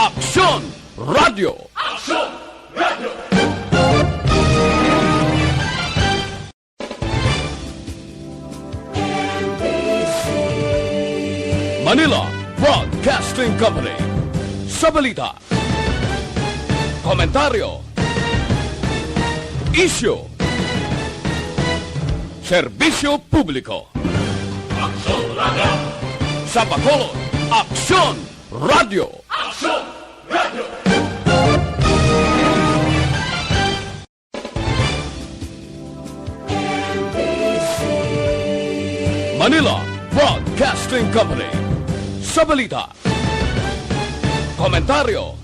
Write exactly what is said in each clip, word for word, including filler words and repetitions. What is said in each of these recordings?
Aksyon Radio. Aksyon Radio. Manila Broadcasting Company. Sa balita, komentaryo, isyu, serbisyo publiko. Aksyon Radio. Sa Bacolod, Aksyon Radio. Aksyon Radio. Manila Broadcasting Company. Sa balita, komentaryo,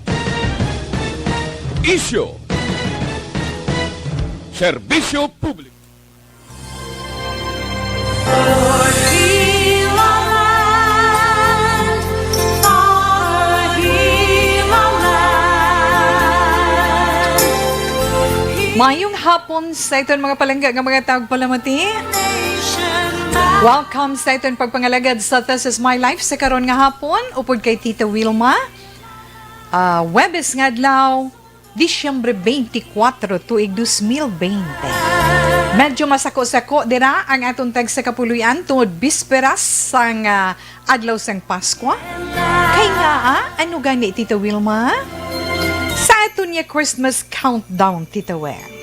isyu, serbisyo publiko. Mayong hapon sa iton mga palangga nga mga tagpalamati. Welcome sa iton pagpangalagad sa This Is My Life sa karon nga hapon, upod kay Tita Wilma. Ah, Huwebes nga adlaw, Disyembre twenty-four, tuig dos mil bente. Medyo masako-sako dira ang aton tagsa kapuloy-an tungod bisperas sang, ah, adlaw sang Paskwa. Kay ngaa, ano gani, Tita Wilma? Sa aton nga Christmas countdown, Tita We.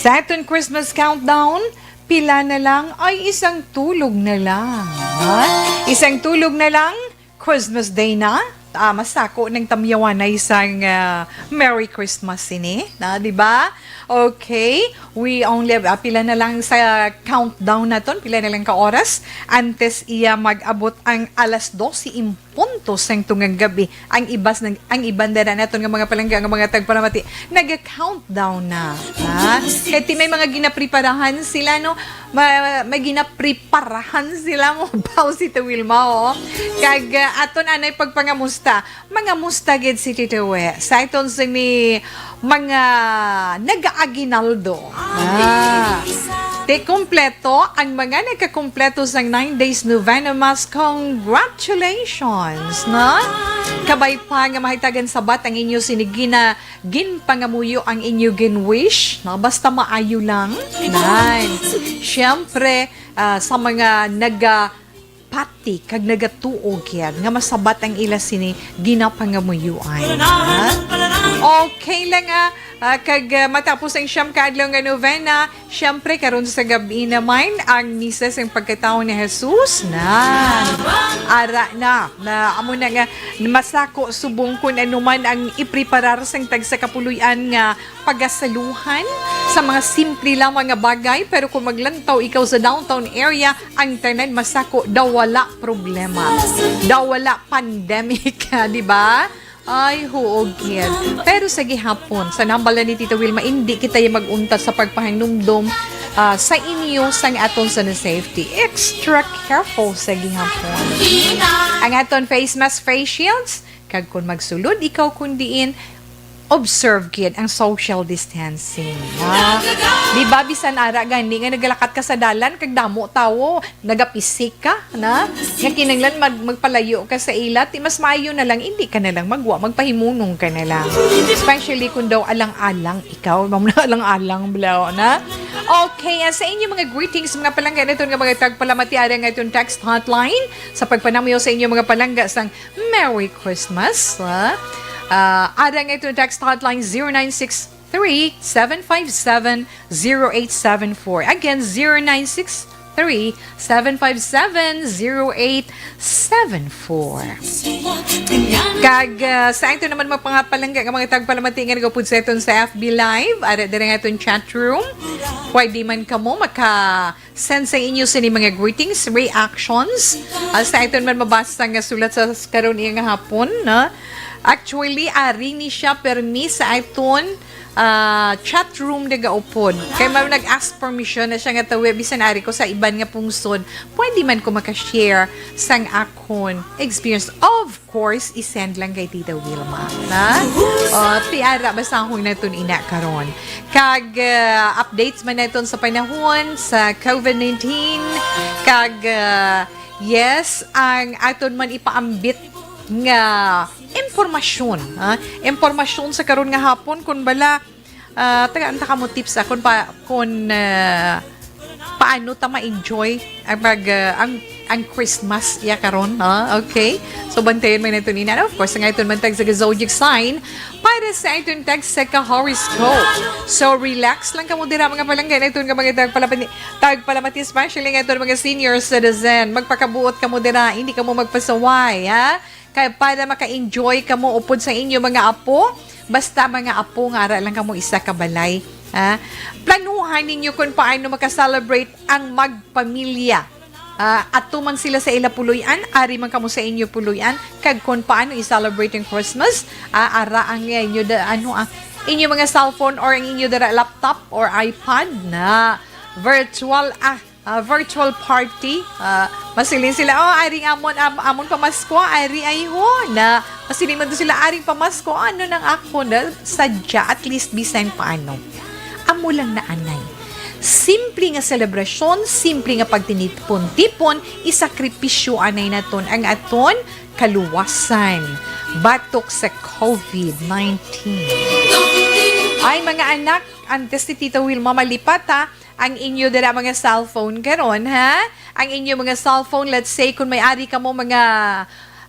Sa aton Christmas countdown, pila na lang? Ay, isang tulog na lang. Ha? Isang tulog na lang, Christmas Day na. Ah, masako ng tamyawanay sang, ah, Merry Christmas ini, na, di ba? Okay, we only have, ah, pila na lang sa countdown naton, pila na lang ka oras antes iya mag-abot ang alas dose in punto sang tungang gabi. Ang ibas ng, ang iban dira naton nga mga palangga nga mga tagpalamati, naga-countdown na. Ha? Kay ti may mga ginapreparahan sila, no? Ma-, may ginapreparahan sila mo, baw si Tita Wilma, oh. Kag, ah, aton anay pagpangamusta. Mangamusta gid si Tita We. Sa iton sini mga nag-aaguinaldo. Ah. Ti kompleto ang mga nagkakompleto sang nine days novena mass. Congratulations, no? Kabay pa nga mahitagan sabat ang inyo sini gina-, ginpangamuyo ang inyo gin-wish, no? Basta maayo lang. Nan. Siyempre, ah, sa mga naga-, pati kag nagatuo gid nga masabat ang ila sini ginapangamuyoan. Ha? Okay lang, ah, ah, kag, ah, matapos ang siyam ka adlaw nga novena, siyempre, karon sa gabi naman, ang misa sang pagkatawo ni Jesus na. Ara na, na amo na nga masako subong kun ano man ang ipreparar sang tagsa kapuloy-an nga pagasaluhan sa mga simple lamang nga bagay, pero kung maglantaw ikaw sa downtown area, ang tanan masako, daw wala problema, daw wala pandemic, di ba? Ay, huog gid. Pero sa gihapon, sa nambala ni Tita Wilma, hindi kita mag-untat sa pagpahanumdom, ah, sa inyo sang aton sa safety. Extra careful sa gihapon. Ang aton face mask, face shields, kag kung magsulod ikaw kun diin, observe gid ang social distancing, ha? Di ba, bisan ara gani nga nagalakat ka sa dalan kag damo tawo, nagapisik ka, na? Nga kinahanglan mag-, magpalayo ka sa ila, ti mas maayo na lang, hindi ka na lang magwa, magpahimunong ka na lang. Especially kung daw alang-alang ikaw, ma'am, na alang-alang, bla, na? Okay, ah, sa inyo mga greetings, mga palangga naton nga mga tagpalamati, ara nga iton text hotline sa pagpanamyo sa inyo mga palangga sang Merry Christmas, ha? Ah, ara nga iton text hotline, zero nine six three, seven five seven, zero eight seven four. Again, zero nine six three, seven five seven, zero eight seven four. Kag, ah, sa ito naman, mga pangapalangga nga mga tagpalamati nga nagapod sa iton sa F B Live, ara diri nga iton chat room. Pwede man kamo maka-send sa inyo sini mga greetings, reactions. Ah, sa iton man mabasa nga sulat sa karon iya nga hapon, no? Actually, ari ni siya permi sa iton, ah, chat room nagaupod. Kay ma'am nag-ask permission na siya nga tawi, bisan ari ko sa iban nga pungsod, pwede man ko maka-share sang akon experience. Of course, i-send lang kay Tita Wilma, na? O, ti ara, basahon naton ina karon. Kag, ah, updates man naton sa panahon sa covid nineteen. Kag, ah, yes, ang aton man ipaambit nga impormasyon, ha? Impormasyon sa karon nga hapon, kun bala, ah, tagaan ta kamo tips, ah, kun pa, kun, ah, paano ta ma-enjoy ang pag, ah, ang, ang Christmas ya karon, ha? Okay? So, bantayan man nato nina. And of course, ang aton man tag sa zodiac sign para sa aton tag sa ka horoscope. So, relax lang kamo dira, mga palangga, na iton nga mga tagpalapani-, tagpalamati, especially nga iton mga senior citizen. Magpakabuot kamo dira, hindi kamo magpasaway, ha? Kay para maka-enjoy kamo upod sa inyo mga apo, basta mga apo nga ara lang kamo isa ka balay, ha? Planuhan ninyo kung paano maka-celebrate ang magpamilya. Ah, ato man sila sa ila puloy-an, ari man kamo sa inyo puloy-an, kag kung paano i-celebrate ang Christmas, ah, ara ang inyo da, ano, ah, inyo mga cellphone or ang inyo dara laptop or iPad na virtual, ah, ah, virtual party. Ah, masiling sila, "Oh, ari ang amon, am-, amon pamasko, ari ay ho." Na, masiling man to sila, "Aring pamasko, ano nang ako na sadya, at least bisan paano." Amo lang na anay. Simple nga selebrasyon, simple nga pagtinipon-tipon, isakripisyo anay naton ang aton kaluwasan batok sa covid nineteen. Ay, mga anak, antes ni Tita Wilma malipat, ha, ang inyo dira mga cellphone karon, ha? Ang inyo mga cellphone, let's say, kung may ari kamo mga,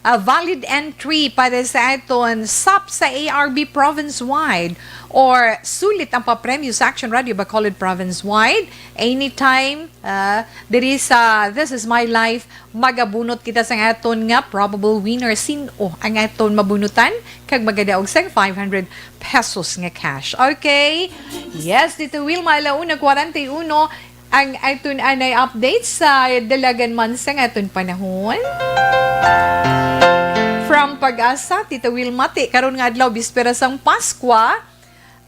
ah, valid entry para sa aton sap sa A R B province-wide or sulit ang papremyo sa Action Radio Bacolod province-wide, anytime, ah, diri sa This Is My Life, magabunot kita sa aton nga probable winner. Sin-o ang aton mabunutan kag magadaog sang five hundred pesos nga cash. Okay? Yes, Tita Wilma, ala una kwarenta y uno ang aton anay update sa dalagan man sang aton panahon. From Pag-asa, Tita Wilma, ti karon nga adlaw, bispera sang Paskwa,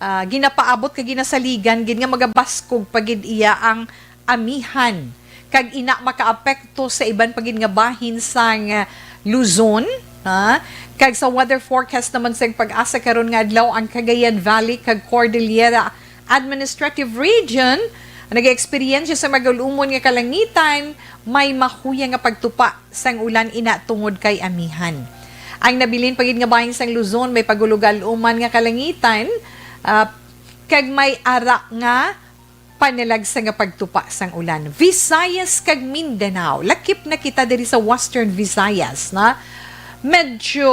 ah, ginapaabot kag ginasaligan gid nga magabaskog pa gid iya ang amihan, kag ina makaapekto sa iban pa gid nga bahin sang, ah, Luzon, ha? Kag sa weather forecast naman sang Pag-asa karon nga adlaw, ang Cagayan Valley kag Cordillera Administrative Region nag-eksperyensya sa magul-umon nga kalangitan, may mahuya nga pagtupa sang ulan ina tungod kay amihan. Ang nabilin pa gid nga bahin sang Luzon may pagulugal-uman nga kalangitan, ah, kag may ara nga panalagsa nga pagtupa sang ulan. Visayas kag Mindanao, lakip na kita diri sa Western Visayas, na medyo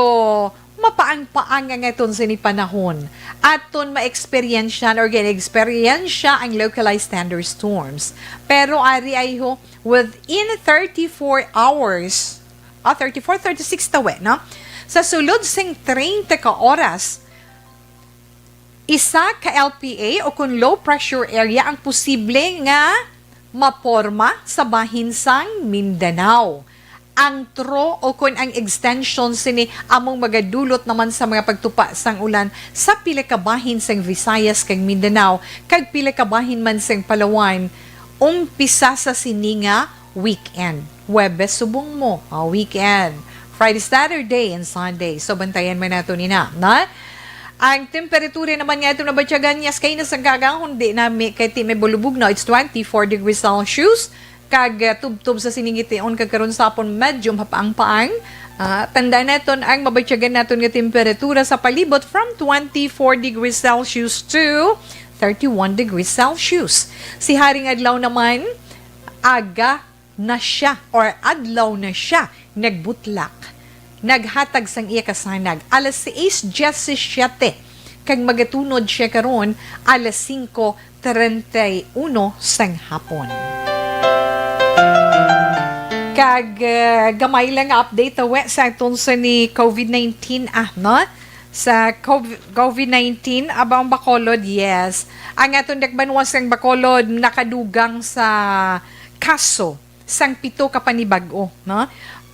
mapaang-paang ang aton sini panahon. Aton ma-eksperyensyahan or gina-eksperyensya ang localized thunderstorms. Pero ari ay ho, within thirty-four hours, ah, thirty-four, thirty-six tawe, no? Sa sulod sing treinta ka oras, isa ka L P A o kon low pressure area ang posible nga maporma sa bahin sang Mindanao. Ang tro o kon ang extension sini among magadulot naman sa mga pagtupa sang ulan sa pila ka bahin sang Visayas kag Mindanao kag pila ka bahin man sang Palawan, umpisa sa sini nga weekend. Huwebes subong mo, ah, weekend. Friday, Saturday, and Sunday. So, bantayan man nato nina, na? Ang temperatura naman nga itong nabatyagan, yes, kay nasang kagahon, di nami, kay ti may bulubog na, it's twenty-four degrees Celsius. Kag, ah, tubtob sa siningitiun, kag karon sa hapon, medyo mapaang-paang. Ah, tandaan naton ang mabatyagan naton nga temperatura sa palibot from twenty-four degrees Celsius to thirty-one degrees Celsius. Si Haring Adlaw naman, aga na siya or adlaw na siya nagbutlak. Naghatag sang iya kasanag alas sais diecisiete, kag magatunod siya karon alas singko treinta y uno sang hapon. Kag, eh, gamay lang nga update, tawe, sa aton sa ni covid nineteen, ah, no? Sa cov-, covid nineteen, abang Bacolod, yes. Ang aton dakbanwa sang Bacolod nakadugang sa kaso sang pito ka panibag-o, no?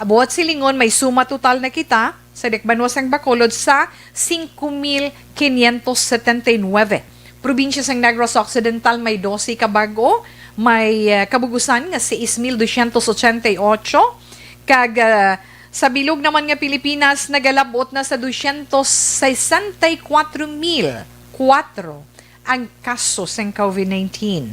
Buot silingon, may suma total na kita sa dakbanwa sang Bacolod sa singko mil quinientos setenta y nueve. Probinsya sang Negros Occidental may dose ka bag-o, may, eh, kabugusan nga sais mil dosyentos ochenta y ocho, kag, eh, sa bilog naman nga Pilipinas, nagalab-ot na sa dosyentos sesenta y kuwatro mil kuwatro ang kaso sang covid nineteen.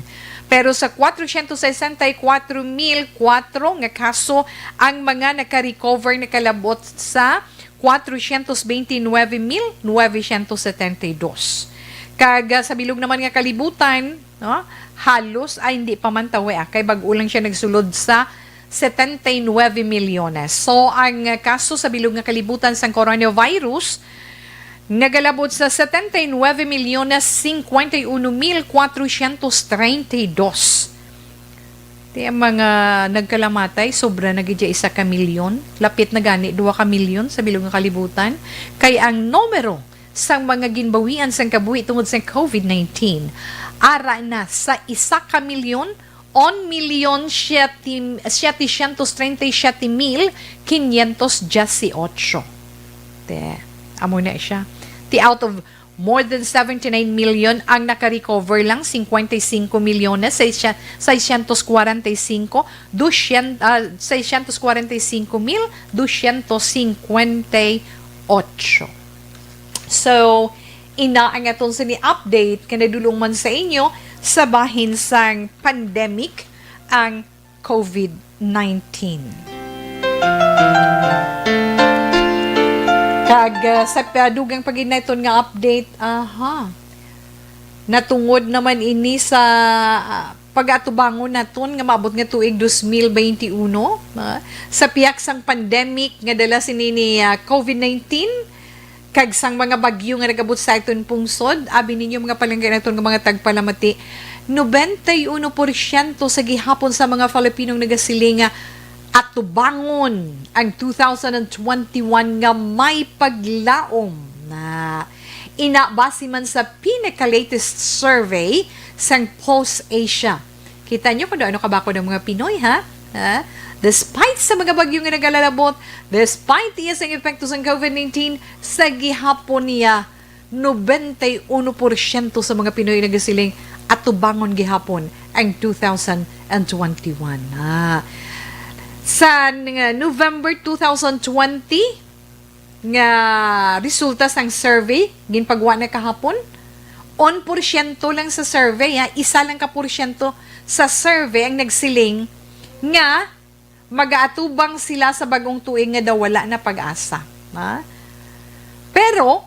Pero sa kwatrosyentos sesenta y kuwatro mil kuwatro nga kaso, ang mga naka-recover nakalab-ot sa cuatrocientos veintinueve mil novecientos setenta y dos. Kag, ah, sa bilog naman nga kalibutan, no, halos, ay, hindi pa man tawi, ah, kay bag-o lang siya nagsulod sa setenta y nueve milyones. So, ang, ah, kaso sa bilog nga kalibutan sang coronavirus nagalabot sa setenta y nueve milyones cincuenta y uno mil cuatrocientos treinta y dos. Ti ang mga nagkalamatay, sobra na gid ya isa ka milyon. Lapit na gani duha ka milyon sa bilog nga kalibutan. Kay ang numero sang mga ginbawian sang kabuhi tungod sa covid nineteen ara na sa isa ka milyon, un milyon siyete, setecientos treinta y siete mil quinientos dieciocho. Te, amo na siya. Ti out of more than seventy-nine million ang naka-recover lang, cincuenta y cinco milyones seiscientos cuarenta y cinco, doscientos, ah, seiscientos cuarenta y cinco mil doscientos cincuenta y ocho. So, ina ang aton sini update nga nadulong man sa inyo sa bahin sang pandemic ang covid nineteen. Kag, ah, sa padugang pa gid naton nga update, aha, natungod naman ini sa, ah, pag-atubangon naton nga maabot nga tuig dos mil beinti uno, ah, sa pihak sang pandemic nga dala sini ni, ah, covid nineteen, kag sang mga bagyo nga nagabot sa aton pungsod, abi ninyo, mga palangga naton nga mga tagpalamati, nobenta y uno porsyento sa gihapon sa mga Filipinong nagasiling nga atubangon ang two thousand and twenty-one nga may paglaom na. Ina, base man sa pinaka-latest survey sang Pulse Asia, kita nyo kung ano kabakod ang mga Pinoy, ha? Ha? Despite sa mga bagyo nga nagalalabot, despite iya sang epekto sang covid nineteen, sa gihapon niya, nobenta y uno porsyento sa mga Pinoy nagasiling atubangon gihapon ang two thousand and twenty-one. Ah. Sa, nga, November two thousand twenty, nga resulta sang survey, ginpagwa na kahapon, un porsyento lang sa survey, ha, isa lang ka porsyento sa survey ang nagsiling nga magaatubang sila sa bag-ong tuig nga daw wala na pag-asa, ha? Pero,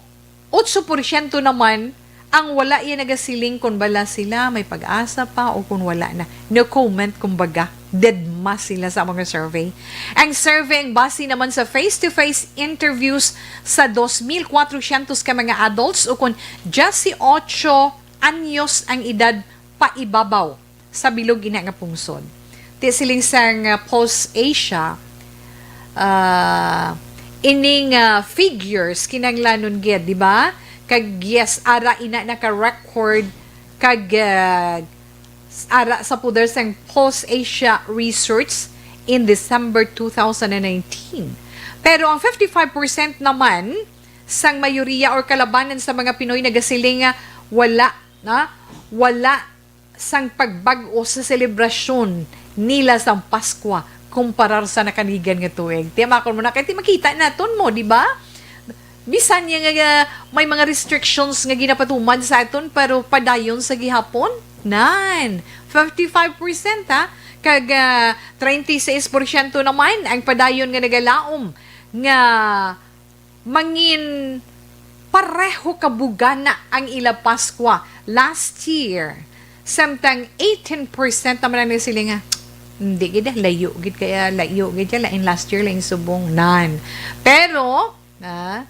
otso porsyento naman ang wala iya nagasiling kon bala sila may pag-asa pa o kon wala na. No comment, kumbaga, dead ma sila sa mga survey. Ang survey ang base naman sa face-to-face interviews sa dos mil cuatrocientos ka mga adults o kon dieciocho anyos ang edad paibabaw sa bilog ina nga pungsod. Ti siling sang, ah, Pulse Asia, ah, ining, ah, figures kinahanglanon gid, di ba? Kag yes, ara ina naka-record kag, ah, s-, ara sa poder sang Pulse Asia Research in December two thousand and nineteen. Pero ang fifty-five percent naman sang mayoriya or kalabanan sa mga Pinoy nagasiling nga wala, na, wala sang pagbag-o sa selebrasyon nila sang Paskwa kumparar sa nakaligan nga tuig. Tiyamakon mo na, kay ti makita naton mo, di ba? Bisan niya nga, nga may mga restrictions nga ginapatuman sa aton, pero padayon sa gihapon, nan, fifty-five percent, ha? Kag, ah, treinta y seis porsyento naman ang padayon nga nagalaom nga mangin pareho ka bugana ang ila Paskwa last year. Samtang eighteen percent naman ang nagsiling nga, "Hindi gid, ah, layo gid kaya, layo gid kaya, lain last year, lain subong, nan." Pero, ah,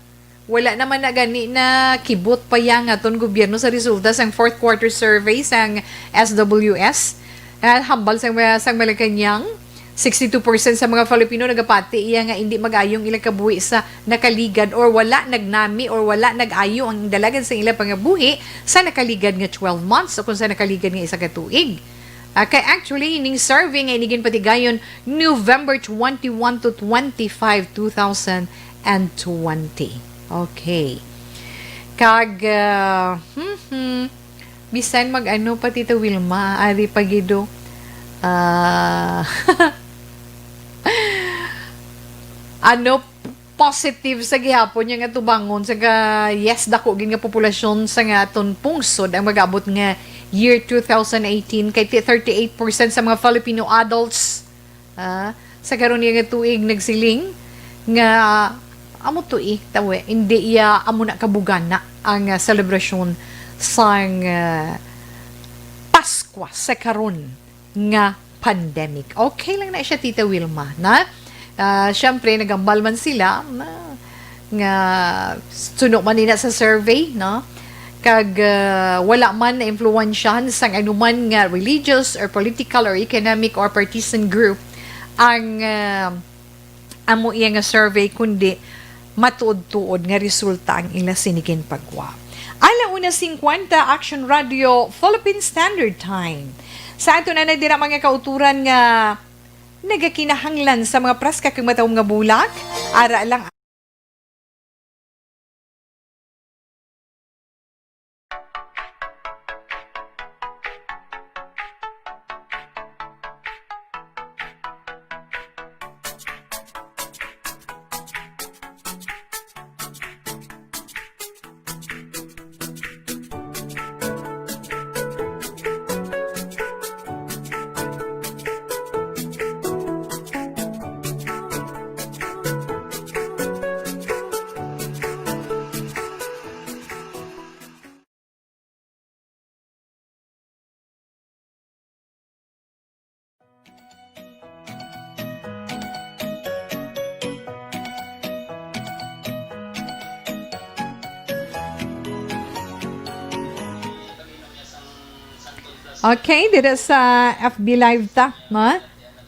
wala naman na gani na kibot pa yang aton gobyerno sa resulta sang fourth quarter survey sang S W S. Ah, hambal sang, sang Malacañang, sixty-two percent sa mga Filipino nagapati iya nga indi mag-ayo ang ilang kabuhi sa nakaligad or wala nagnami or wala nag-ayo ang dalagan sa ilang pangabuhi sa nakaligad nga twelve months o kung sa nakaligad nga isa ka tuig. Ah, kay actually, ining survey nga ini ginpatigayon November twenty-one to twenty-five, two thousand and twenty. Okay. Kag, ah, hmm, hmm, bisan mag-ano pa, Tita Wilma, ari pa gid, oh. Ah, ano, positive sa gihapon niya nga tubangon sa ga-, yes, dako gid nga populasyon sa nga aton pungsod ang mag-abot nga year two thousand eighteen, kay ti-, thirty-eight percent sa mga Filipino adults, ah, sa karon niya nga tuig nagsiling nga Amo to eh, tawe, hindi iya amo na kabugana ang, ah, selebrasyon sang, ah, Paskwa sa karon nga pandemic. Okay lang na siya, Tita Wilma, na? Ah, syempre, nagambal man sila na, nga suno man nila sa survey, no? Kag, ah, wala man na-influensyahan sang anuman nga religious or political or economic or partisan group ang, ah, amo iya nga survey, kundi matuod-tuod nga resulta ang ila sini ginpagwa. Ala una singkwenta, Action Radio, Philippine Standard Time. Sa ato na dira, mga kauturan nga nagakinahanglan sa mga praska kag matawom nga bulak, ara lang. Okay, dito sa F B Live ta, no?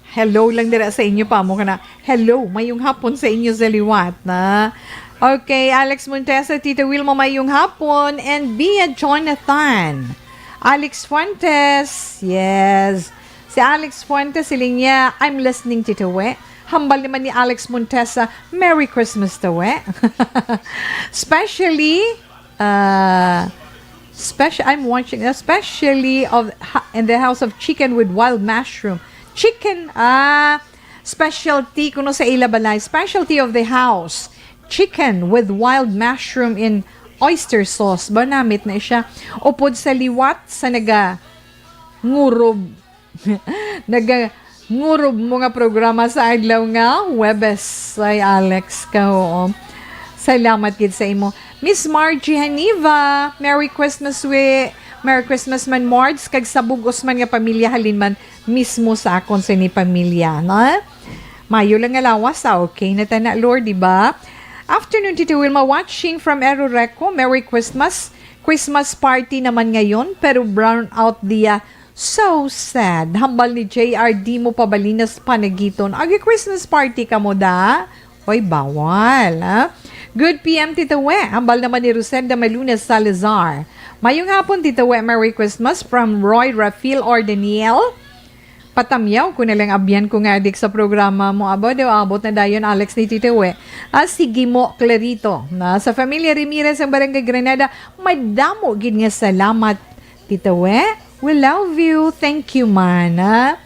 Hello lang dira sa inyo pa mo kana. Hello, mayong hapon sa inyo sa liwat, na. Okay, Alex Montesa, Tita Wilma, mayong hapon, and Bia Jonathan. Alex Fuentes, yes. Si Alex Fuentes, siling niya, "I'm listening, Tita We." Hambal naman ni Alex Montesa, "Merry Christmas, Tita We." Especially, uh, special, I'm watching, especially of ha- in the house of chicken with wild mushroom. Chicken, ah, specialty kuno sa ila balay. Specialty of the house. Chicken with wild mushroom in oyster sauce. Ba, namit na siya. Upod sa liwat sa naga ngurob. Naga ngurob mo nga programa sa adlaw nga Huwebes. Ay, Alex, ka, oo. Salamat gid sa imo. Miss Margie Haniva, Merry Christmas, we. Merry Christmas man, Mards, kag sa bug-os man nga pamilya, halin man mismo sa akon sini pamilya, no? Mayo lang nga lawas, ah, okay na ta na, Lord, di ba? Afternoon, Tito Wilma, watching from Eroreco. Merry Christmas. Christmas party naman ngayon, pero brown out diya. So sad. Hambal ni J R, di mo pabalinas panagiton. Agi Christmas party ka mo, da? Oy, bawal, ha? Good P M, Tito We. Hambal naman ni Rosenda Maluna Salazar. Mayong hapon, Tito We. Merry Christmas from Roy Rafael or Daniel. Patamyaw ko na lang, abyan ko nga adik sa programa mo. Aba, daw abot na dayon, Alex, ni Tito We. Ah, sige mo, Clarito. Na, sa Familia Ramirez ang Barangay Granada, madamo gid nga salamat, Tito We. We love you. Thank you, man, ah.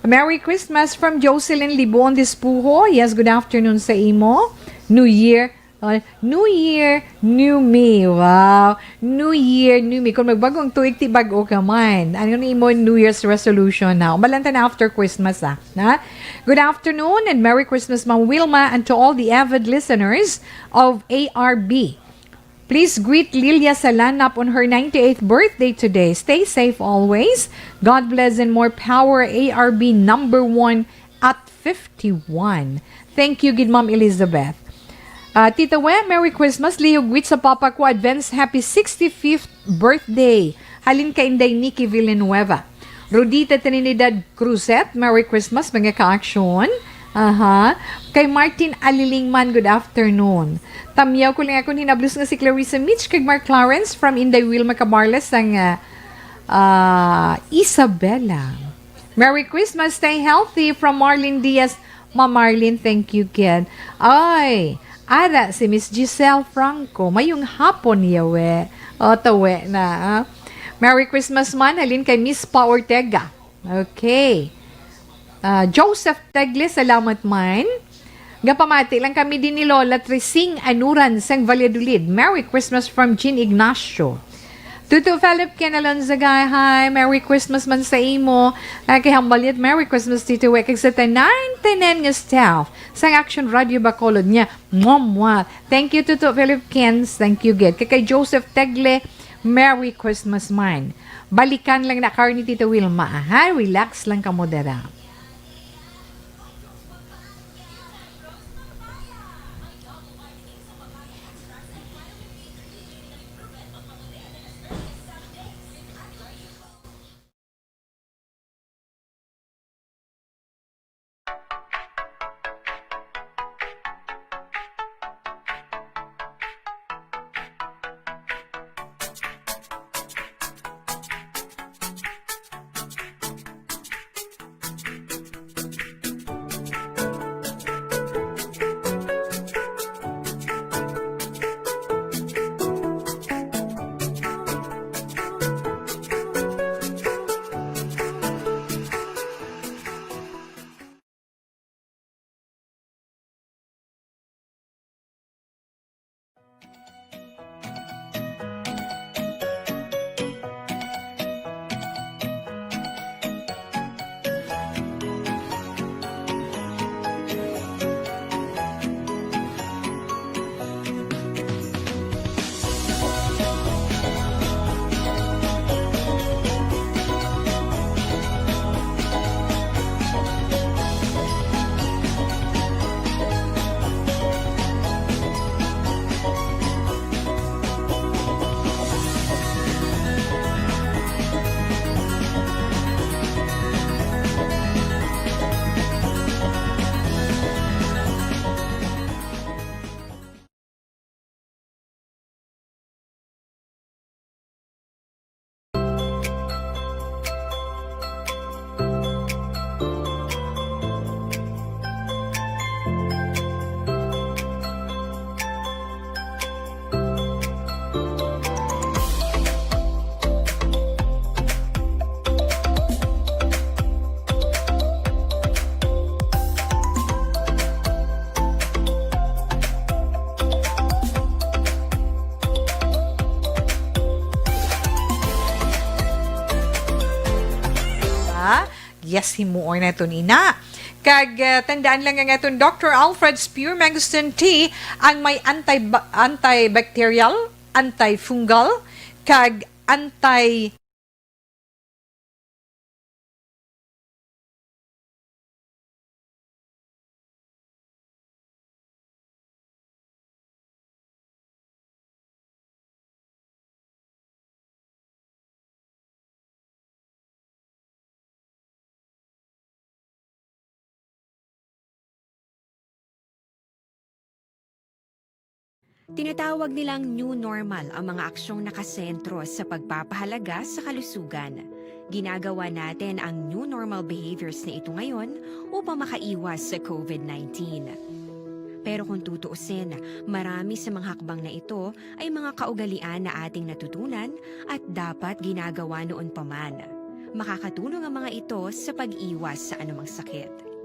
Merry Christmas from Jocelyn Libon Dispuho. Yes, good afternoon sa imo. New Year, uh, New Year, New Me. Wow. New Year, New Me. Kung magbago ang tuig, ti bag-o ka man. Ano ni imo New Year's resolution na? Umbalanta na after Christmas, ah. Na? Good afternoon and Merry Christmas, Ma'am Wilma, and to all the avid listeners of A R B. Please greet Lilia Salanap on her ninety-eighth birthday today. Stay safe always. God bless and more power, A R B number one at fifty-one. Thank you, gid Ma'am Elizabeth. Ah, Tita We, Merry Christmas. Lihog greet sa papa ko, advance happy sixty-fifth birthday. Halin kay Inday Nikki Villanueva. Rudita Trinidad Cruzet, Merry Christmas, mga ka-aksyon. Aha. Kay Martin Alilingman, good afternoon. Tamyaw ko lang akong hinablos nga si Clarissa Mitch kag Mark Clarence from Inday Wilma Camarles sang, ah, ah, Isabela. Merry Christmas, stay healthy from Marlene Diaz. Ma Marlene, thank you, kid. Ay, ara si Miss Giselle Franco. Mayong hapon, yawe. O, tawe na, ah. Merry Christmas man, halin kay Miss Pa Ortega. Okay. Ah, Joseph Tegle, salamat man. Gapamati lang kami din ni Lola Trising Anuran sang Valladolid. Merry Christmas from Jean Ignacio. Tuto Philip Ken Alonzagay, hi, Merry Christmas man sa imo. Ah, kay Hambalit, Merry Christmas, Tito Wick, kag sa tanan-tanan nga staff sang Action Radio Bacolod niya. Mwah, mwah. Thank you, Tuto Philip Ken. Thank you, gid. Kay, kay Joseph Tegle, Merry Christmas man. Balikan lang na karon ni Tito Wilma, ha? Relax lang kamo dara. Ah, yes, himuon naton ina. Kag, ah, tandaan lang ang aton Doctor Alfred's Pure Mangosteen Tea, ang may anti-, antibacterial, antifungal, kag anti- Tinatawag nilang new normal ang mga aksyong nakasentro sa pagpapahalaga sa kalusugan. Ginagawa natin ang new normal behaviors na ito ngayon upang makaiwas sa covid nineteen. Pero kung tutuusin, marami sa mga hakbang na ito ay mga kaugalian na ating natutunan at dapat ginagawa noon pa man. Makakatulong ang mga ito sa pag-iwas sa anumang sakit.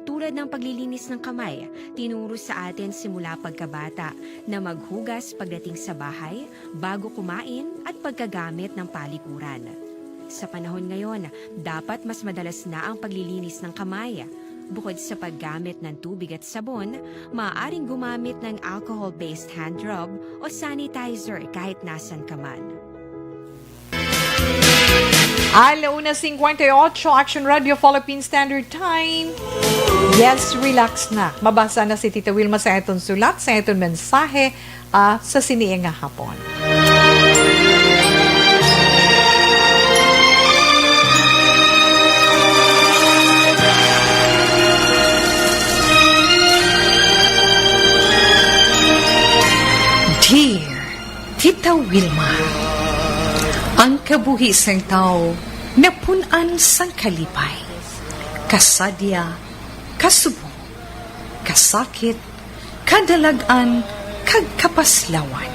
Tulad ng paglilinis ng kamay, tinuro sa atin simula pagkabata na maghugas pagdating sa bahay, bago kumain, at pagkagamit ng palikuran. Sa panahon ngayon, dapat mas madalas na ang paglilinis ng kamay. Bukod sa paggamit ng tubig at sabon, maaaring gumamit ng alcohol-based hand rub o sanitizer kahit nasan ka man. Ala una cincuenta y ocho, Action Radio Philippine Standard Time. Yes, relax na. Mabasa na si Tita Wilma sa aton sulat, sa aton mensahe, ah, sa sini nga hapon. Dear Tita Wilma, ang kabuhi sang tawo napun-an sang kalipay, kasadya, kasubong, kasakit, kadalag-an, kag kapaslawan.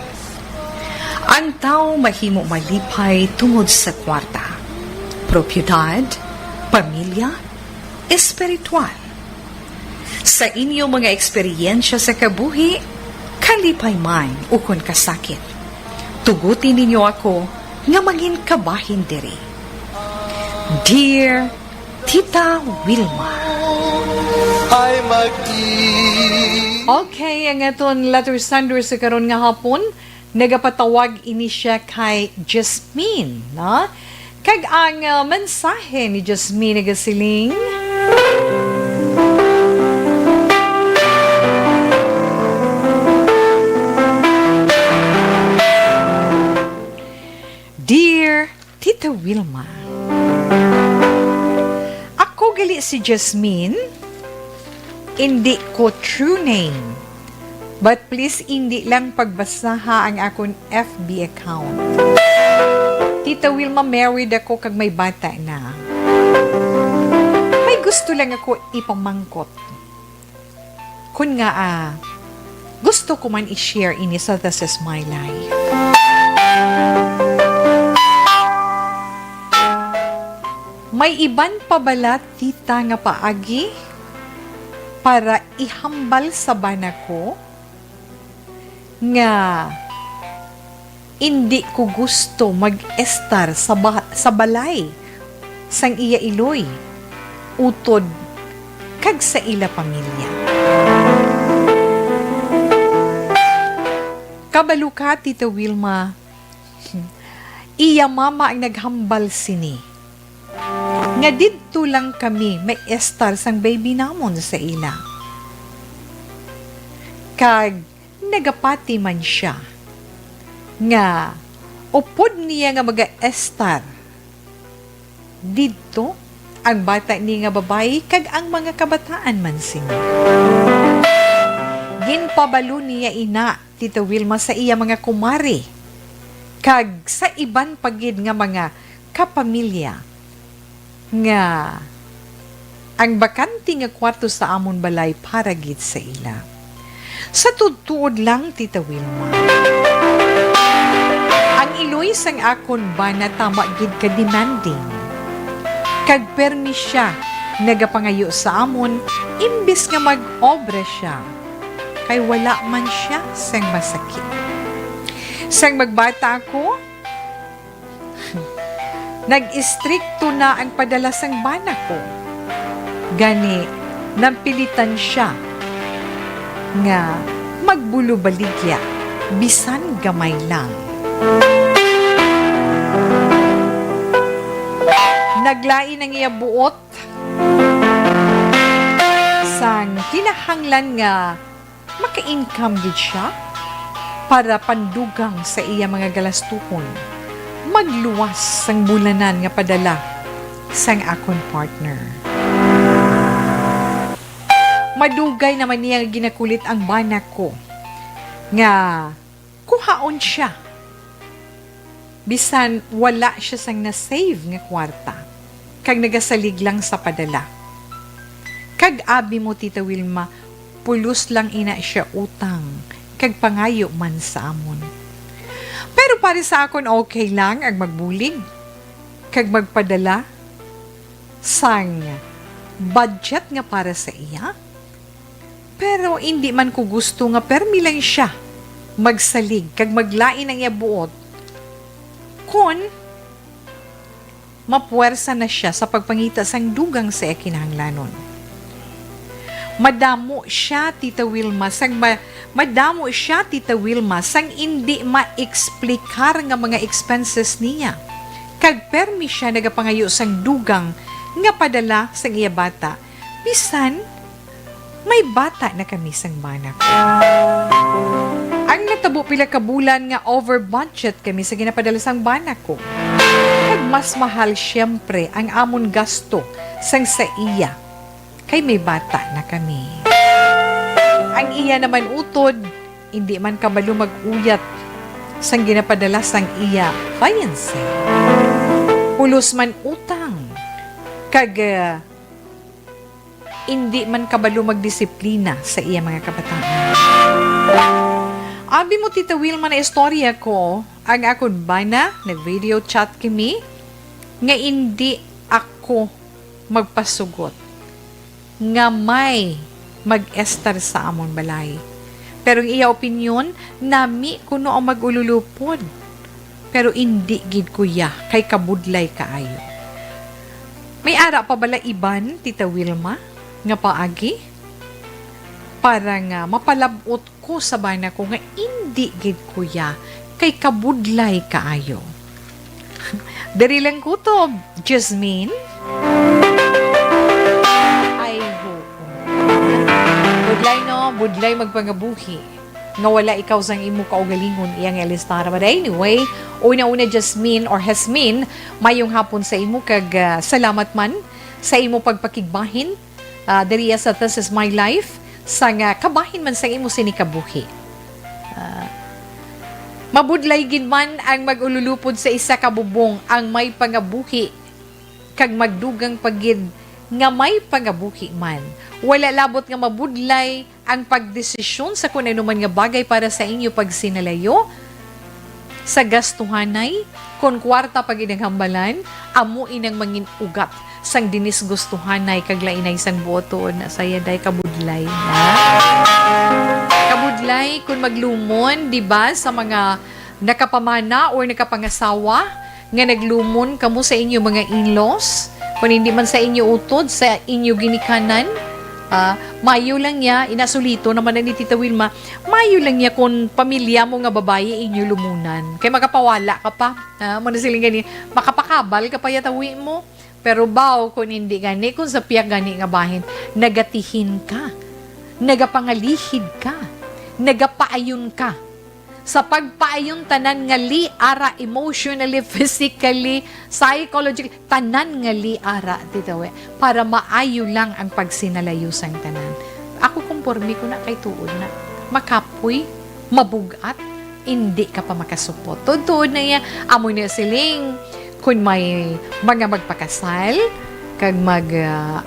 Ang tawo mahimo malipay tungod sa kwarta, propiedad, pamilya, espiritual. Sa inyo mga eksperyensya sa kabuhi, kalipay man ukon kasakit, tuguti ninyo ako nga mangin kabahin diri. Dear Tita Wilma. Ay mag Okay, ang aton letter sender sa karon nga hapon, nagapatawag ini siya kay Jasmine, no? Kag ang, ah, mensahe ni Jasmine nagasiling, Dear Tita Wilma, ako gali si Jasmine, indi ko true name. But please, indi lang pagbasaha ang akon F B account. Tita Wilma, married ako kag may bata na. May gusto lang ako ipamangkot. Kun nga, ah, gusto ko man i-share ini sa This Is My Life. May iban pa bala, tita, nga paagi para ihambal sa bana ko nga indi ko gusto mag-estar sa ba-, sa balay sang iya iloy, utod kag sa ila pamilya. Kabalo ka, Tita Wilma, iya mama ang naghambal sini, nga didto lang kami maestar sang baby namon sa ila. Kag nagapati man sia nga upod niya nga magaestar didto ang bata ni nga babayi kag ang mga kabataan man sini. Ginpabalo niya ina, Tita Wilma, sa iya mga kumari kag sa iban pa gid nga mga kapamilya nga ang bakante nga kwarto sa amon balay para gid sa ila. Sa tuod-tuod lang, Tita Wilma, ang iloy sang akon bana tama gid ka demanding, kag permi sia nagapangayo sa amon imbis nga mag-obra sia, kay wala man sia sang masakit. Sang magbata ako, nag-istrikto na ang padala sang bana ko. Gani, napilitan sia nga magbulubaligya bisan gamay lang. Naglain ang iya buot sang kinahanglan nga maka-income gid sia para pandugang sa iya mga galastuhon, magluwas sang bulanan nga padala sang akon partner. Madugay naman niya nga ginakulit ang bana ko nga kuhaon sia, bisan wala sia sang na-save nga kwarta, kag nagasalig lang sa padala. Kag abi mo, Tita Wilma, pulos lang ina sia utang, kag pangayo man sa amon. Pero para sa akon, okay lang ang magbulig kag magpadala sang budget nga para sa iya. Pero indi man ko gusto nga permi lang sia magsalig kag maglain ang iya buot kon mapuwersa na sia sa pagpangita sang dugang sa iya kinahanglanon. Madamo sia, Tita Wilma, sang ma-, madamo sia, Tita Wilma, sang indi maeksplikar nga mga expenses niya. Kag permi sia nagapangayo sang dugang nga padala sang iya bata, bisan may bata na kami sang bana ko. Ang natabo pila ka bulan nga over budget kami sa ginapadala sang bana ko. Kag mas mahal, siyempre, ang amon gasto sang sa iya, kay may bata na kami. Ang iya naman utod, indi man kabalo mag-uyat sang ginapadala sang iya fiancé. Pulos man utang, kag, ah, indi man kabalo magdisiplina sa iya mga kabataan. Abi mo, Tita Wilma, naistorya ko ang akon bana, nag-video chat kami, nga indi ako magpasugot nga may mag-estar sa amon balay. Pero ang iya opinyon, nami kuno ang mag-ululupod. Pero indi gid, kuya, kay kabudlay kaayo. May ara pa bala iban, Tita Wilma, nga paagi? Para nga mapalab-ot ko sa bana ko nga indi gid, kuya, kay kabudlay kaayo. Diri lang kutob, Jasmine. Ay, ho. Budlay, no? Budlay magpangabuhi nga wala ikaw sang imo kaugalingon, iya nga Elistara. But anyway, una-una, Jasmine or Hasmin, mayong hapon sa imo, kag, ah, salamat man sa imo pagpakigbahin, ah, diriya sa This Is My Life, sa nga kabahin man sang imo sini kabuhi. Ah, mabudlay gid man ang mag-ululupod sa isa ka bubong, ang may pangabuhi kag magdugang pa gid nga may pangabuhi man. Wala labot nga mabudlay ang pagdesisyon sa kun ano man nga bagay para sa inyo pagsinalayo, sa gastuhanay, kon kwarta pa gid ang hambalan, amo inang mangin-ugat sang dinisgustuhanay kag lainay sang buot tuod na saya day kabudlay na. Kabudlay kun maglumon, di ba, sa mga nakapamana or nakapangasawa nga naglumon kamo sa inyo mga in-laws, kung hindi man sa inyo utod, sa inyo ginikanan, ah, mayo lang niya, inasulito naman na ni Tita Wilma, mayo lang niya kung pamilya mo nga babayi inyo lumunan. Kay makapawala ka pa. Ah, mo na siling gani, makapakabal ka pa yatawi mo. Pero baw, kung hindi gani, kung sa piyak gani nga bahin, nagatihin ka, nagapangalihid ka, nagapaayon ka. Sa pagpaayon tanan nga li ara, emotionally, physically, psychologically, tanan nga li ara, Tita Wi, para maayo lang ang pagsinalayo sang tanan. Ako, kumporme ko na kay tuod na. Makapoy, mabug-at, indi ka pa makasupot. Tuod-tuod na iya. Amo na siling, kun may mga magpakasal, kag mag, ah,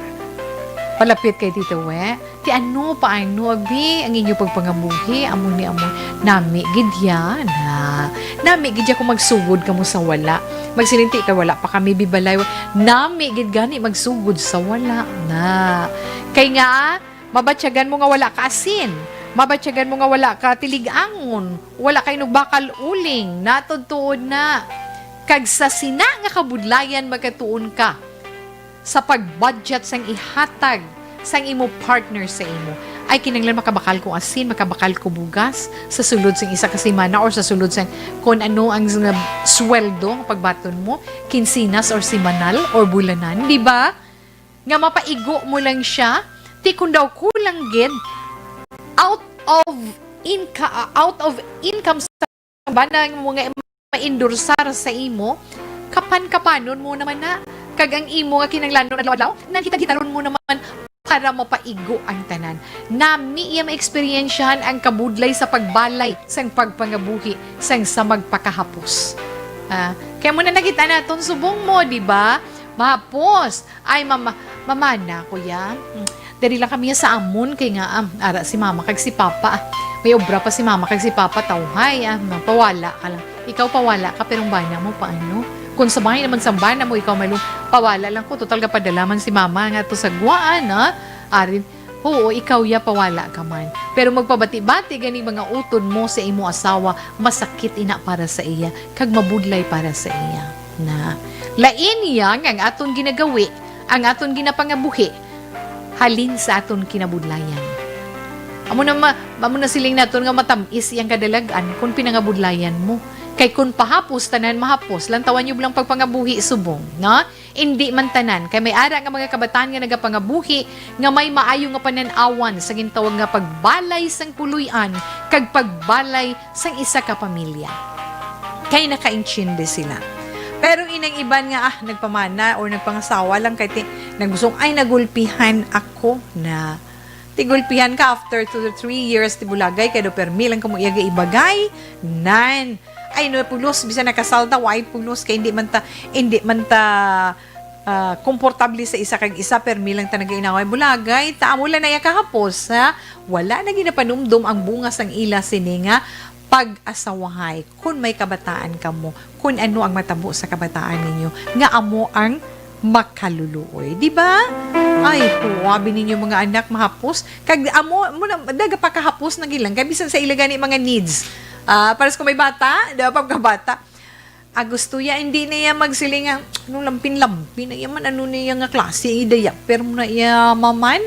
palapit kay Tita Wi, ti ano, paano, abi, ang inyo pagpangabuhi, amo ni, amo, nami gid ya, na. Nami gid ya kung magsugod kamo sa wala. Magsiling ti ka, wala pa kami bibalay. Nami gid gani magsugod sa wala, na. Kay nga, mabatyagan mo nga wala ka asin. Mabatyagan mo nga wala ka tilig-angon. Wala kay nugbakal uling. Natudtuod na. Kag sa sina nga kabudlayan magkatuon ka sa pag-budget sang ihatag sang imo partner sa imo. Ay, kinahanglan makabakal ko asin, makabakal ko bugas sa sulod sang isa ka semana or sa sulod sang kon ano ang nga sweldo nga pagbaton mo, kinsinas or semanal or bulanan, di ba? Nga mapaigo mo lang siya, ti kun daw kulang gid, out of inca-, out of income sa bana mo nga ma-endorsar sa imo, kapan-kapanon mo naman na, kag ang imo nga kinahanglanon adlaw-adlaw, nang hitar-hitaron mo naman para mapaigo ang tanan. Nami iya maeksperiensyahan ang kabudlay sa pagbalay sang pagpangabuhi sang sa magpakahapos. Ah, kaya mo na nakita naton subong mo, di ba? Mahapos, ay, mama-, mamana, kuya. Hmm. Dali lang kami sa amon, kay nga, ah, ara si mama kag si papa, ah. May obra pa si mama kag si papa, tawhay, ah, pawala ka lang. Ikaw pawala ka, pero ang bana mo, paano? Kung sa bahay naman sa bana mo, ikaw may lu-, pawala lang ko. Total, gapadala man si mama nga to sa guwaan, ah. Arin, oo, ikaw ya, pawala ka man. Pero magpabati-bati gani mga utod mo sa imo asawa, masakit ina para sa iya, kag mabudlay para sa iya. Na, lain niya nga ang aton ginagawi, ang aton ginapangabuhi, halin sa aton kinabudlayan. Amo na ma-, amo na siling naton nga matam-is iyang kadalag-an kung pinangabudlayan mo. Kay kung pahapos, tanan mahapos, lantawan niyo lang pagpangabuhi subong, no? Indi man tanan, kay may ara nga mga kabataan nga nagapangabuhi nga may maayo nga panan-awan sa gintawag nga pagbalay sang puloy-an kag pagbalay sang isa ka pamilya. Kay nakaintindi sila. Pero inang iban nga, ah, nagpamana or nagpangasawa lang kay ti-, nagusong, "Ay, nagulpihan ako na." Ti gulpihan ka after two to three years, ti bulagay, kay do permi lang kamo iya gaibagay. Nan. Ay, no, pulos, bisan nakasal ta, why pulos? Kay hindi man ta, hindi man ta, ah, komportable sa isa kag isa, permi lang ta nagainaway bulagay. Ta, amo lang na iya kahapos, ha? Wala na ginapanumdom ang bunga sang ila sini nga pag-asawahay. Kun may kabataan kamo, kun ano ang matabo sa kabataan ninyo, nga amo ang makaluluoy, di ba? Ay, huwabi ninyo mga anak, mahapos. Kag amo, mo na, nagapakahapos na gilang, kay bisan sa ila gani mga needs. Ah, pares ko may bata, di ba, pagkabata, Ah, gusto ya, hindi na iya magsiling nga, "Ano, lampin-lampin na iya man, ano na iya nga klase, eh, diaper mo na iya, maman?"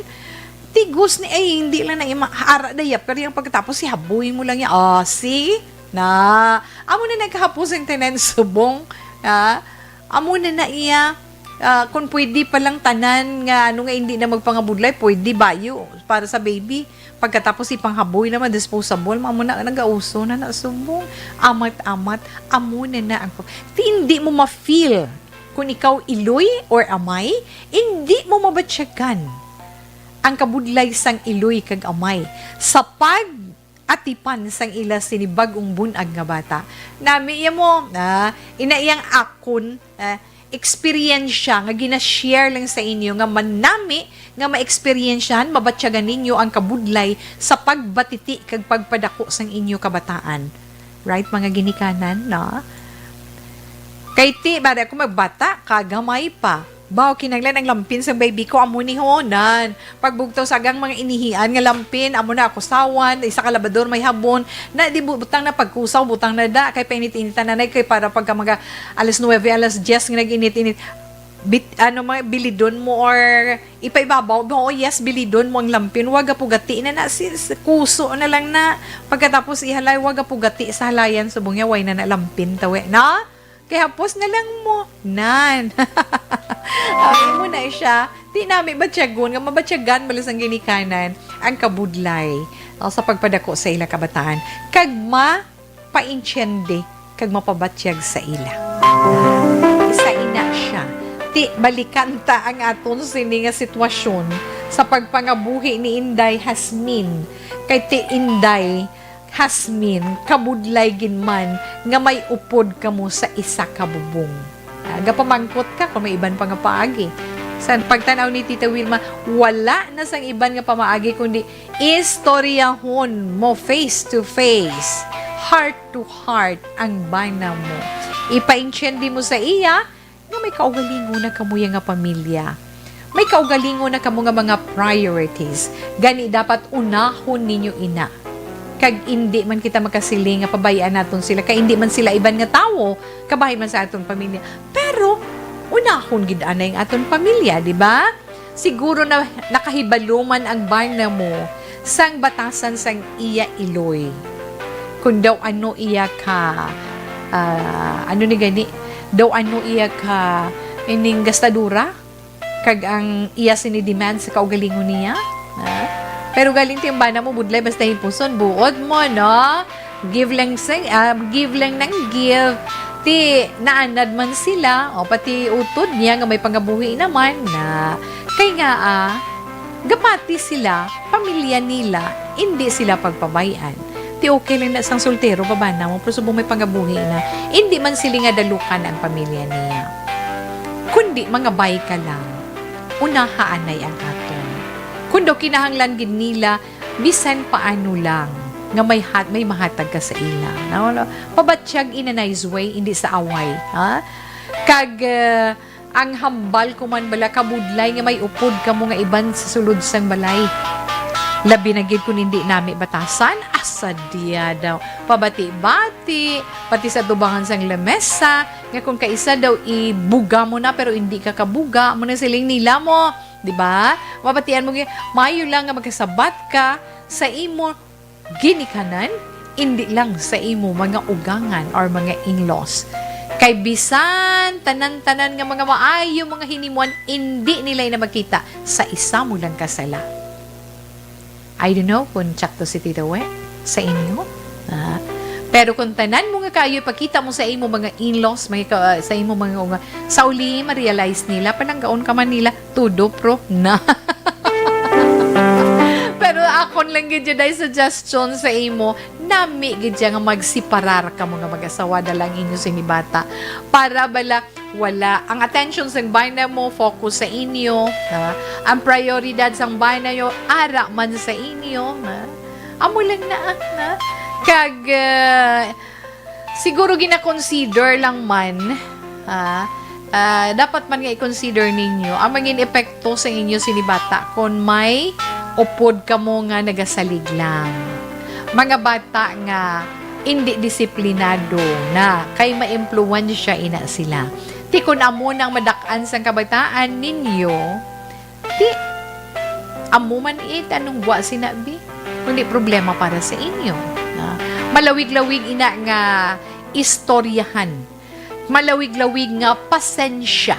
Tigos ni, ay, hindi lang na iya ma-, ara diaper yang pagkatapos si haboy mo lang ya. Ah, see? Na, amo na nagkahapos ang tanan subong. Ah, amo na na iya, ah, kung pwede pa lang tanan nga, ano nga, hindi na magpangabudlay, pwede bayo para sa baby. Pagkatapos ipanghaboy naman, disposable, amo na, nagauso na na subong. Amat-amat, amo na na ang pro-, ti hindi mo ma-feel kung ikaw iloy or amay, hindi mo mabatyagan ang kabudlay sang iloy kag amay sa pag-atipan sang ila sini bag-ong bun-ag nga bata. Nami iya mo, ah, ina iyang akon, ah, eksperyensya nga gina-share lang sa inyo nga manami nga maeksperiensyahan, mabatyagan ninyo ang kabudlay sa pagbatiti kag pagpadako sang inyo kabataan. Right, mga ginikanan, no? Kay ti, bari ako magbata, kagamay pa. Baw, kinahanglan ang lampin sang baby ko, amo ni honan. Pagbugtaw sa agang mga inihian nga lampin, amo na ako sawan, isa ka labador may habon, na di bu-, butang na pagkusaw, butang na da, kay painit-init na nanay, kay para pagka mga alas nuwebe, alas diyes nga nag-init-init, bit-, ano, mga bilidon mo or ipaibabaw, oo, yes, bilidon mo ang lampin, wag apugati na na, si, si, kuso na lang na, pagkatapos ihalay, wag apugati sa halayan, subong niya, way na na lampin, tawi, no? Kay hapos na lang mo. Nan. Ay, mo na siya. Di nami batyagon nga mabatyagan bala sang ginikanan ang kabudlay, ah, sa pagpadako sa ila kabataan. Kag mapaintiende kag mapabatyag sa ila. Isa ina siya. Ti, balikan ta ang aton sini nga sitwasyon sa pagpangabuhi ni Inday Hasmin. Kay ti Inday Hasmin, kabudlay gid man nga may upod kamo sa isa ka bubong. Ah, gapamangkot ka kung may iban pa nga paagi. Sa pagtan-aw ni Tita Wilma, wala na sang iban nga pamaagi kundi istoryahon mo face to face, heart to heart ang bana mo. Ipaintindi mo sa iya nga may kaugalingon na kamo ya nga pamilya. May kaugalingon na kamo nga mga priorities. Gani dapat unahon ninyo ina. Kag indi man kita makasiling nga pabay-an naton sila, kay indi man sila iban nga tawo, kabahin man sa aton pamilya. Pero unahon gid anay ang aton pamilya, di ba? Siguro na nakahibalo man ang bana mo sang batasan sang iya iloy. Kung daw ano iya ka, ah, ano ni gani, daw ano iya ka ining gastadura, kag ang iya sini demand sa kaugalingon niya. Ah? Pero galing ti ang bana mo, budlay, basta hipuson, buot mo, no? Give lang sing, ah, give lang ng give. Ti, naanad man sila, o pati utod niya nga may pangabuhi naman na. Kay nga, ah, gapati sila, pamilya nila, hindi sila pagpabay-an. Ti okay lang na sang soltero, babana mo, pero subong may pangabuhi na, hindi man sila nga dalukan ang pamilya niya. Kundi mangabay ka lang, unaha anay ang aton. Kung daw kinahanglan gid nila, bisan paano lang, nga may hat-, may mahatag ka sa ila. Na wala, pabatyag in a nice way, hindi sa away, ha? Kag, eh, ang hambal ko man bala kabudlay nga may upod kamo nga iban sa sulod sang balay. Labi na gid kung hindi nami batasan, asa diya daw. Pabati-bati, pati sa tubangan sang lamesa, nga kung kaisa daw ibuga mo na pero hindi ka kabuga, mo na siling nila mo, di ba? Mabatian mo, gi-, maayo lang nga magkasabat ka sa imo ginikanan, indi lang sa imo mga ugangan or mga in-laws. Kay bisan tanan-tanan nga mga maayo mga hinimuan, indi nila ina makita sa isa mo lang ka sala. I don't know kung tsakto si Tito We sa inyo. Ah, pero kung tanan mo nga kaayo ipakita mo sa imo mga in-laws, mga ka-, sa imo mga uga-, sa uli, ma-realize nila, palanggaon ka man nila, tudo, pro, na. Pero akon lang gid yun ay suggestion sa imo, nami gid siya nga magsiparar kamo nga mag-asawa, dala ang inyo sini bata. Para bala, wala. Ang attention sang bana mo, focus sa inyo, ha? Ang prioridad sang bana yo, ara man sa inyo, ha? Amo lang na, ha? Kag, ah, siguro gina-consider lang man, ha? Ah, dapat man nga i-consider ninyo ang mangin epekto sa inyo sini bata kon may upod kamo nga nagasalig lang. Mga bata nga indi disiplinado na, kay maimpluwensya ina sila. Ti kun amo nang madak-an sang kabataan ninyo, ti amo man it anong buwa sinabi, kundi problema para sa inyo. Na malawig-lawig ina nga istoryahan, malawig-lawig nga pasensya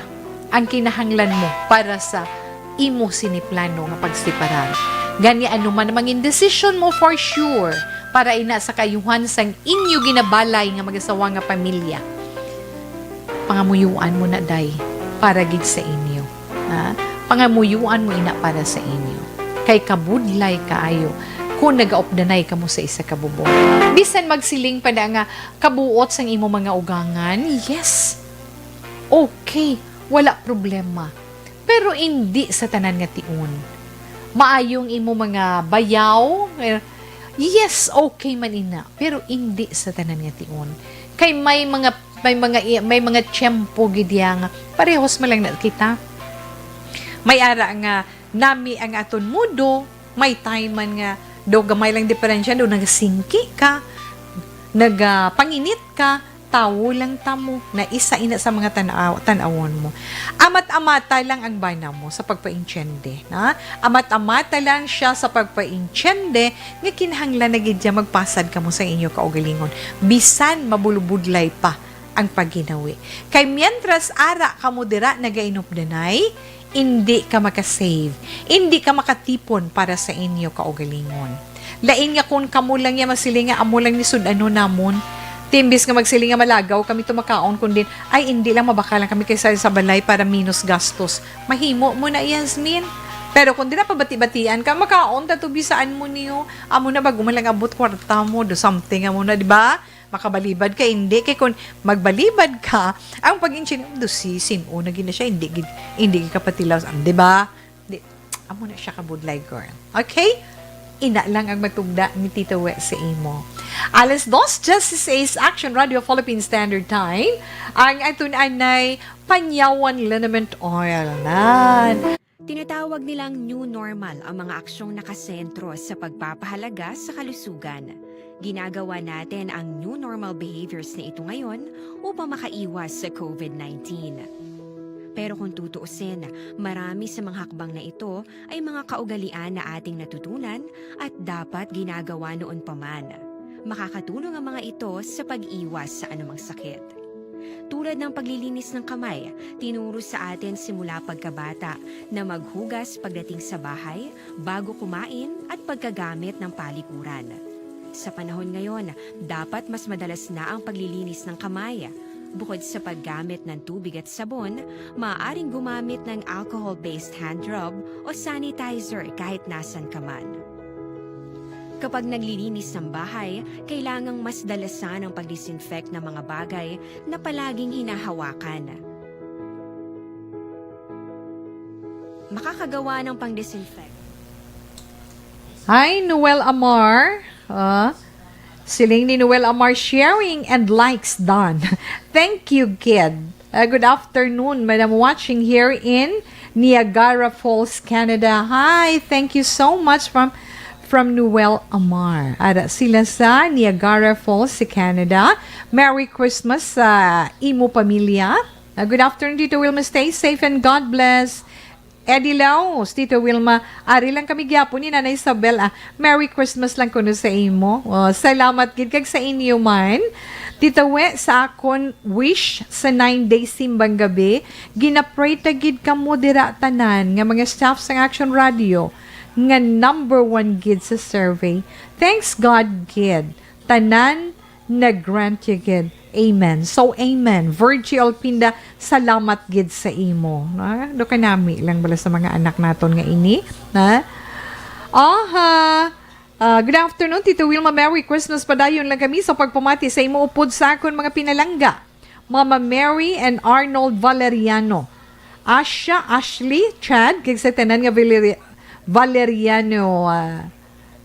ang kinahanglan mo para sa imo sini plano nga pagseparar. Gani, ano man ang mangin desisyon mo, for sure, para ina sa kaayuhan sang inyo ginabalay nga mag-asawa nga pamilya, pangamuyuan mo na, day, para gid sa inyo. Ha? Pangamuyuan mo ina para sa inyo. Kay kabudlay kaayo kung nagaupdanay kamo sa isa ka bubong. Bisan magsiling pa na nga kabuot sang imo mga ugangan, yes. Okay, wala problema. Pero indi sa tanan nga tion. Maayong imo mga bayaw, eh, yes, okay man ina, pero indi sa tanan nga tion. Kay may mga, may mga, may mga tiyempo gid ya nga parehos man lang na kita. May ara nga nami ang aton mudo, may time man nga daw gamay lang diferensya, daw nagasingki ka, nagapanginit ka, tawo lang ta mo, na isa ina sa mga tan-aw-, tan-awon mo. Amat-amata lang ang bana mo sa pagpaintiende, na? Amat-amata lang siya sa pagpaintiende nga kinahanglan na gid niya magpasad kamo sa inyo kaugalingon, bisan mabulubudlay pa ang pagginawi. Kay mientras ara kamo dira nagainupdanay, indi ka maka-save, indi ka makatipon para sa inyo kaugalingon. Lain nga kun kamo lang ya masiling nga amo lang ni sud-ano namon. Ti imbis nga magsiling nga malagaw kami tumakaon, kundi, "Ay, indi lang, mabaka lang kami kaysa sa balay para minus gastos." Mahimo mo na, Yasmin. Pero kung di na pabati-batian ka, makaon ta to, bisaan mo niyo. Amo na, bago man lang abot kwarta mo, do something, amo na, di ba? Makabalibad ka, hindi. Kay kung magbalibad ka, ang pag-insin, do si, sin-o na gina siya, hindi gid, hindi gid kapatilaw, di ba? Di, amo na siya kabudlay, girl. Okay? Ina lang ang matugda ni Tito We sa imo. Alas dos, just as Action Radio Philippine Standard Time. Ang atun anay panyawan liniment oil. Nan. Tinatawag nilang new normal ang mga aksyong nakasentro sa pagpapahalaga sa kalusugan. Ginagawa natin ang new normal behaviors na ito ngayon upang makaiwas sa covid nineteen. Pero kung tutuusin, marami sa mga hakbang na ito ay mga kaugalian na ating natutunan at dapat ginagawa noon pa man. Makakatulong ang mga ito sa pag-iwas sa anumang sakit. Tulad ng paglilinis ng kamay, tinuro sa atin simula pagkabata na maghugas pagdating sa bahay, bago kumain, at pagkagamit ng palikuran. Sa panahon ngayon, dapat mas madalas na ang paglilinis ng kamay. Bukod sa paggamit ng tubig at sabon, maaaring gumamit ng alcohol-based hand rub o sanitizer kahit nasan ka man. Kapag naglilinis ng bahay, kailangang mas dalasan ang pag-disinfect ng mga bagay na palaging hinahawakan. Makakagawa ng pang-disinfect. Hi, Noel Amar. Ah, siling ni Noel Amar, "Sharing and likes done." Thank you, kid. Uh, good afternoon, madam. Watching here in Niagara Falls, Canada. Hi, thank you so much from from Noel Amar. Ara sila sa Niagara Falls, sa Canada. Merry Christmas sa imo pamilya. Uh, good afternoon, Tito Wilma. Stay safe and God bless. Eddie Laos, Tito Wilma, ari lang kami gyapon ni Nanay Isabel, ah. Merry Christmas lang kuno sa imo. Oh, salamat gid kag sa inyo man. Tito We, sa akon wish sa nine days simbang gabi, ginapray ta gid kamo dira tanan nga mga staff sang Action Radio nga number one gid sa survey. Thanks God gid. Tanan nag-grant ya gid. Amen. So, amen. Virgie Olpinda, salamat gid sa imo. Na, do kanami lang bala sa mga anak naton nga ini. Na? Aha. Ah, good afternoon, Tito Wilma. Merry Christmas padayon lang kami sa pagpamati sa imo upod sa akon mga pinalangga. Mama Mary and Arnold Valeriano. Asha, Ashley, Chad, kag sa tanan nga Valeri-, Valeriano, ah,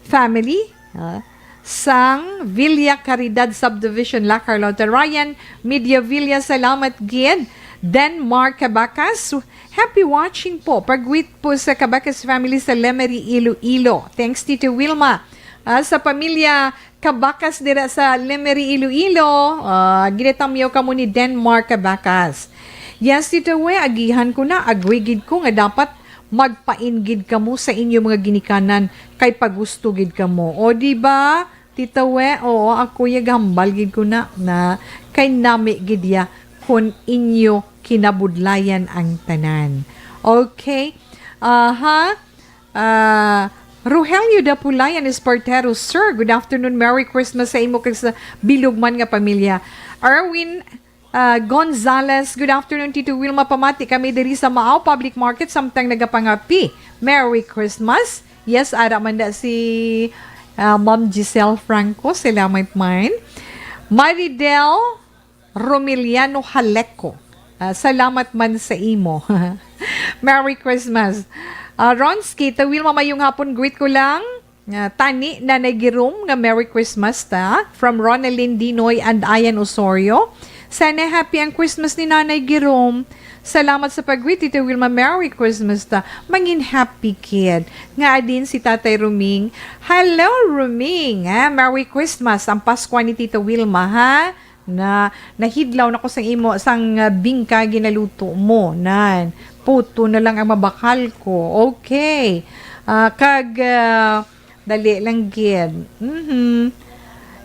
family, ah, sang Villa Caridad Subdivision, La Carlota. Ryan Mediavilla, salamat gid. Denmark Cabacas, happy watching po. Pag-greet po sa Cabacas family sa Lemery, Iloilo. Thanks, Tito Wilma. Ah, sa pamilya Kabakas dira sa Lemery, Iloilo. Ah, ginatamyaw kamo ni Denmark Kabakas. Yes, Tito We, agihan ko na. Agree gid ko nga dapat magpain gid kamo sa inyo mga ginikanan kay pagusto gid kamo. O, di ba? Tito We, oo, ako ya gahambal gid ko na, na kay nami gid ya kun inyo kinabudlayan ang tanan. Okay? Aha. Ah, Rogelio Dapulayan Espartero, "Sir, good afternoon. Merry Christmas sa imo kag sa bilog man nga pamilya." Erwin, ah, Gonzalez, "Good afternoon, Tito Wilma. Pamati kami diri sa Maao Public Market samtang nagapangapi. Merry Christmas." Yes, ara man da si, ah, Ma'am Giselle Franco. Salamat man. Maridel Romiliano Haleco. Ah, salamat man sa imo. Merry Christmas. Ah, Ronski, Tawil, mamayong hapon. Greet ko lang. Ah, tani, Nanay Girom, nga Merry Christmas ta. From Ronelyn Dinoy and Ayan Osorio. Sana happy ang Christmas ni Nanay Girom. Salamat sa pag-greet, Tito Wilma. Merry Christmas ta. Mangin happy kid. Nga adin si Tatay Ruming. Hello, Ruming. Ah, Merry Christmas. Ang Paskwa ni Tito Wilma, ha? Na, nahidlaw na ko sang imo, sang, ah, bingka ginaluto mo. Nan, puto na lang ang mabakal ko. Okay. Ah, kag, ah, dali lang gid. Mhm.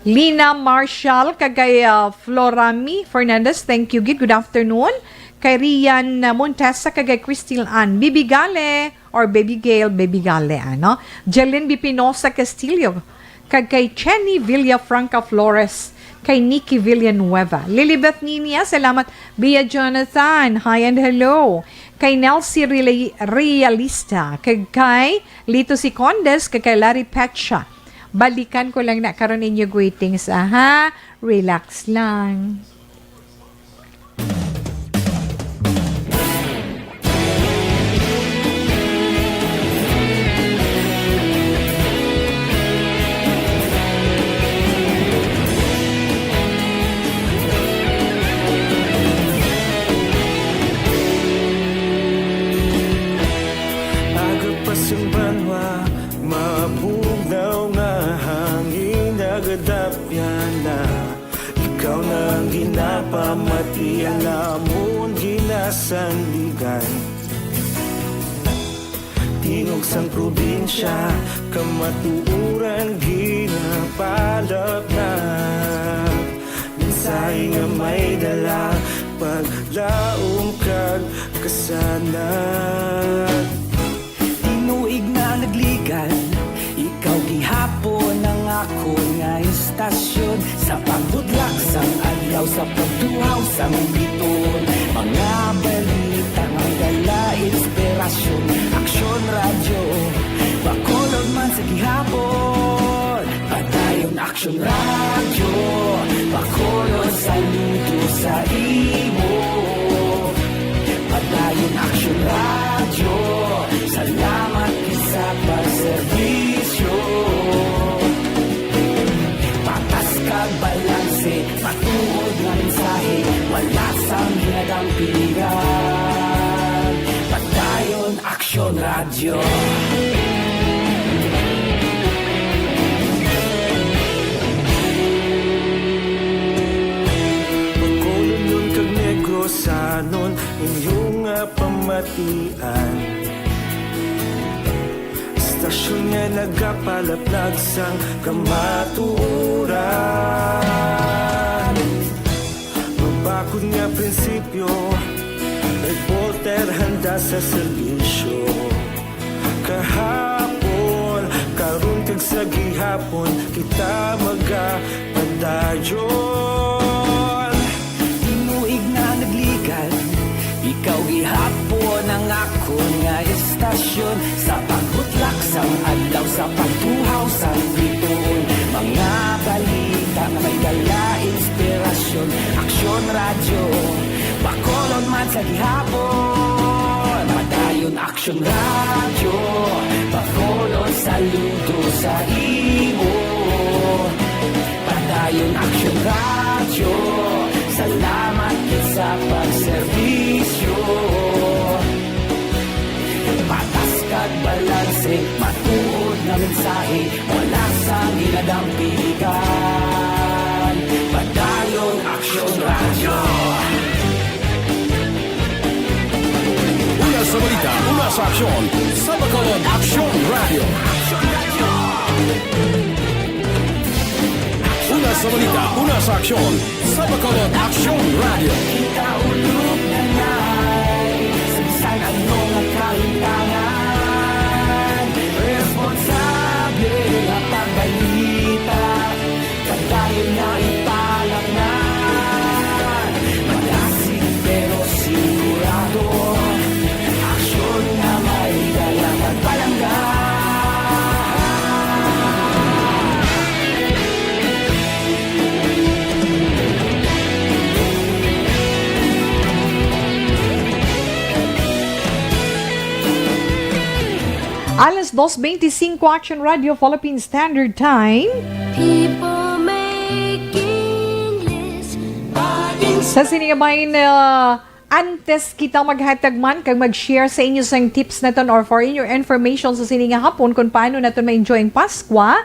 Lina Marshall, kag kay, ah, Florami Fernandez, thank you gid. Good afternoon. Kay Rian, ah, Montesa, kag kay Christine Ann Bibigale. Or Baby Gail, Baby Gale, ano? Jeline Bipinosa Castillo, kag kay Chenny Villafranca Flores, kay Nikki Villanueva, Lilibeth Ninia, salamat, Bia Jonathan, hi and hello, kay Nelsie Rela-, Realista, kag kay Lito Sicondes, kag kay Larry Pecha. Balikan ko lang na karon inyo greetings, aha. Relax lang. Aga pa sang banwa, mabugnaw nga hangin, nagadapyan na. Ikaw na ang ginapamati, ang amon ginasandigan. Tingog sang probinsya, kamatuoran ginapalapnap. Mensahe nga may dala, paglaom kag kasanag. Tinuig na nagligad, ikaw gihapon ang akon nga istasyon. Sa pagbudlak sang adlaw, sa pagtuhaw sang bituon, mga balita nga dala inspirasyon. Aksyon Radyo, Bacolod man sa gihapon. Padayon Aksyon Radyo, Bacolod, saludo sa imo. Padayon Aksyon Radyo, salamat gid sa pagserbisyo. Patas kag balanse, matuod nga mensahe, wala sang ginadampigan. Padayon Aksyon Radyo. Bacolodnon kag Negrosanon, inyo nga pamatian. Istasyon nga nagapalaplag sang kamatuoran. Mabakod nga prinsipyo, reporter handa sa serbisyo. Kahapon, karon kag sa gihapon, kita magapadayon. Tinuig na nagligad, ikaw gihapon ang akon nga istasyon. Sa pagbutlak sang adlaw, sa pagtuhaw sang bituon, mga balita nga may dala inspirasyon. Aksyon Radyo, Bacolod man sa gihapon. Padayon Aksyon Radyo, Bacolod, saludo sa imo. Padayon Aksyon Radyo, salamat gid sa pagserbisyo. Patas kag balanse, matuod nga mensahe, wala sang Dampigan, Padayon Aksyon Radyo. Una sa balita, una sa aksyon, sa Bacolod Aksyon Radyo. Una sa balita, una sa aksyon, sa Bacolod Aksyon Radyo. Kita ulog na nai, sa bisan ano nga kahintangan, responsable nga pagbalita, padayon nga ipalaknad. Madasig pero sigurado, aksyon nga may dala kag palangga. Alas dos veinticinco, Action Radio Philippine Standard Time. People making lists, but in Sa sini nga bahin, uh, antes kita maghatag man kag mag-share sa inyo sang tips naton or for your information sa sini nga hapon kung paano naton ma-enjoy ang Paskwa,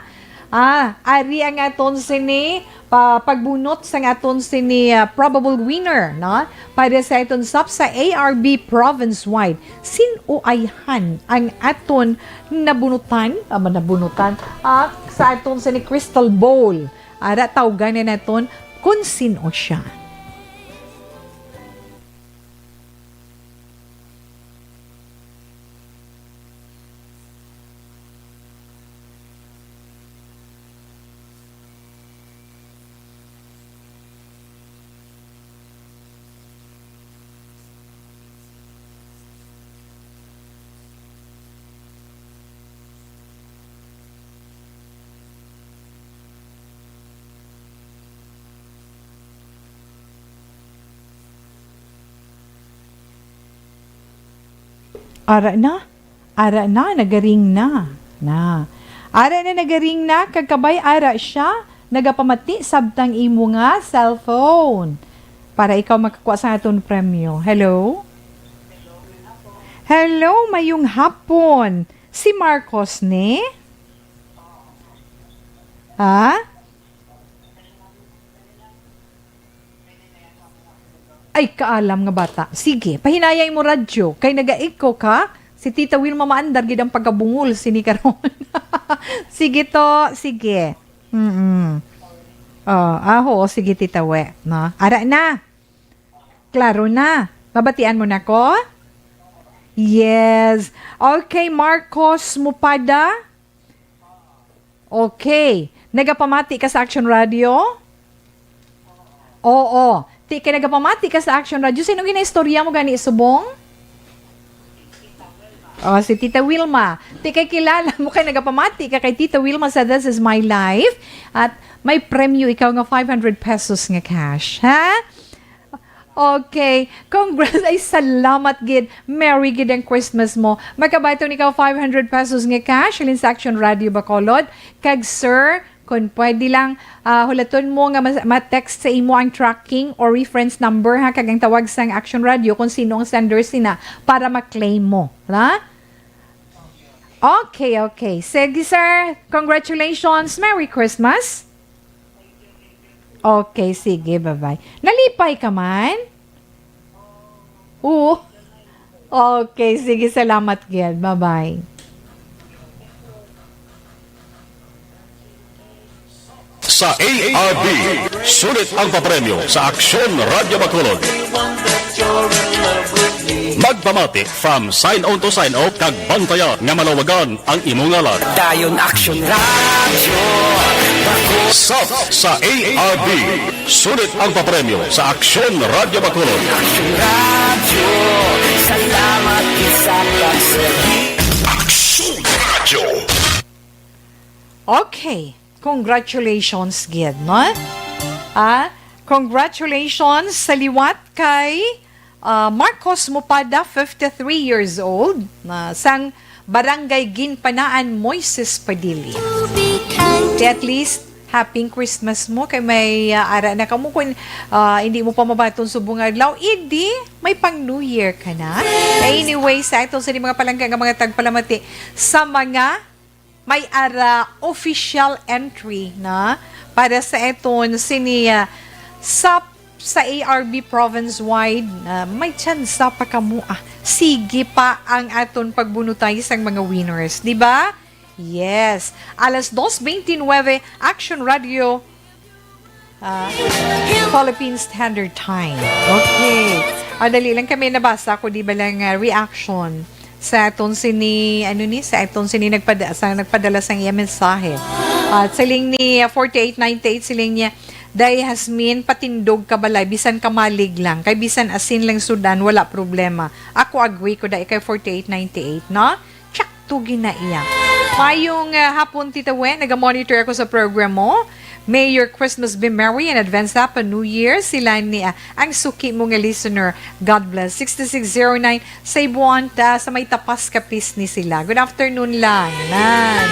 ah, ari ang aton sini pa pagbunot sang aton sini, ah, probable winner, no? Para sa aton sap sa A R B province-wide. Sin-o ayhan ang aton nabunutan, ah, nabunutan, ah, sa aton sini crystal ball? Ara, tawgan na naton kung sin-o siya. Ara na. Ara na, nagaring na. Na. Ara na, nagaring na, kag kabay ara siya, nagapamati sabtang imo nga cellphone. Para ikaw makakuha sa aton premyo. Hello? Hello, mayong hapon. Si Marcos ni? Ha? Ay, kaalam nga bata. Sige, pahinayay mo radyo. Kay naga-echo ka. Si Tita Wilma maandar gid ang pagkabungol sini karon. Sige to, sige. Mm-mm. Oh, aho, sige, Tita We, no? Ara na. Klaro na. Mabatian mo na ko? Yes. Okay, Marcos Mupada. Okay. Nagapamati ka sa Action Radio? Oo. Ti kay nagapamati ka sa Action Radio, sino ginaistorya mo gani subong? Oh, si Tita Wilma. Ti kay kilala mo kay nagapamati ka kay Tita Wilma sa This Is My Life. At may premyo ikaw nga five hundred pesos nga cash. Ha? Okay. Congrats. Ay, salamat gid. Merry gid ang Christmas mo. Makabaton ikaw five hundred pesos nga cash. Halin sa Action Radio Bacolod. Kag sir, kung pwede lang, ah, hulaton mo nga mas-, ma-text sa imo ang tracking or reference number, ha, kag ang tawag sang Action Radio kung sino ang sender sina para ma-claim mo. Ha? Okay, okay. Sige, sir. Congratulations. Merry Christmas. Okay, sige, bye-bye. Nalipay ka man? Oo. Okay, sige, salamat gid. Bye-bye. Sa A R B, sulit ang papremyo sa Aksyon Radyo Bacolod. Magpamati from sign on to sign off kag bantayan nga malawagan ang imo ngalan. Dayon Action Radio. Sa, sa A R B, sulit ang papremyo sa Aksyon Radio Bacolod. Action Radio. Salamat sa pagserbi. Aksyon Radio. Okay. Congratulations gid, no? Ah, congratulations sa liwat kay, ah, Marcos Mupada, fifty-three years old, na sang Barangay Ginpanaan, Moises Padilla. Kaya at least, happy Christmas mo kay may, ah, ara na kamo kung, ah, hindi mo pa mabaton subong adlaw, idi may pang New Year ka na. Anyway, sa itong sa mga palangga nga mga tagpalamati sa mga may ara official entry na para sa eton sini, ah, sa, sa A R B province-wide, ah, may tsansa pa kamo, ah. Sige pa ang aton pagbunotay sang mga winners, di ba? Yes. Alas dos twenty-nine, Action Radio, ah, Philippine Standard Time. Okay. Ah, dali lang kami nabasa ko, di ba lang, ah, reaction sa aton sini, ano ni, sa aton sini nagpada-, sa nagpadala sang iya mensahe. At siling ni, ah, forty-eight ninety-eight, siling niya, "Day Hasmin, patindog ka balay, bisan kamalig lang. Kay bisan asin lang sudan, wala problema." Ako agree ko, day, kay forty-eight ninety-eight, no? Tsakto gina iya. Mayong, ah, hapon, Tita Wen. Naga-monitor ako sa program mo. May your Christmas be merry and advance Happy New Year. Sila ni, ah, ang suki mo nga listener. God bless. Sixty-six zero nine, sa Ibuan, ta, sa may Tapas, Capiz ni sila. Good afternoon lang. Nan.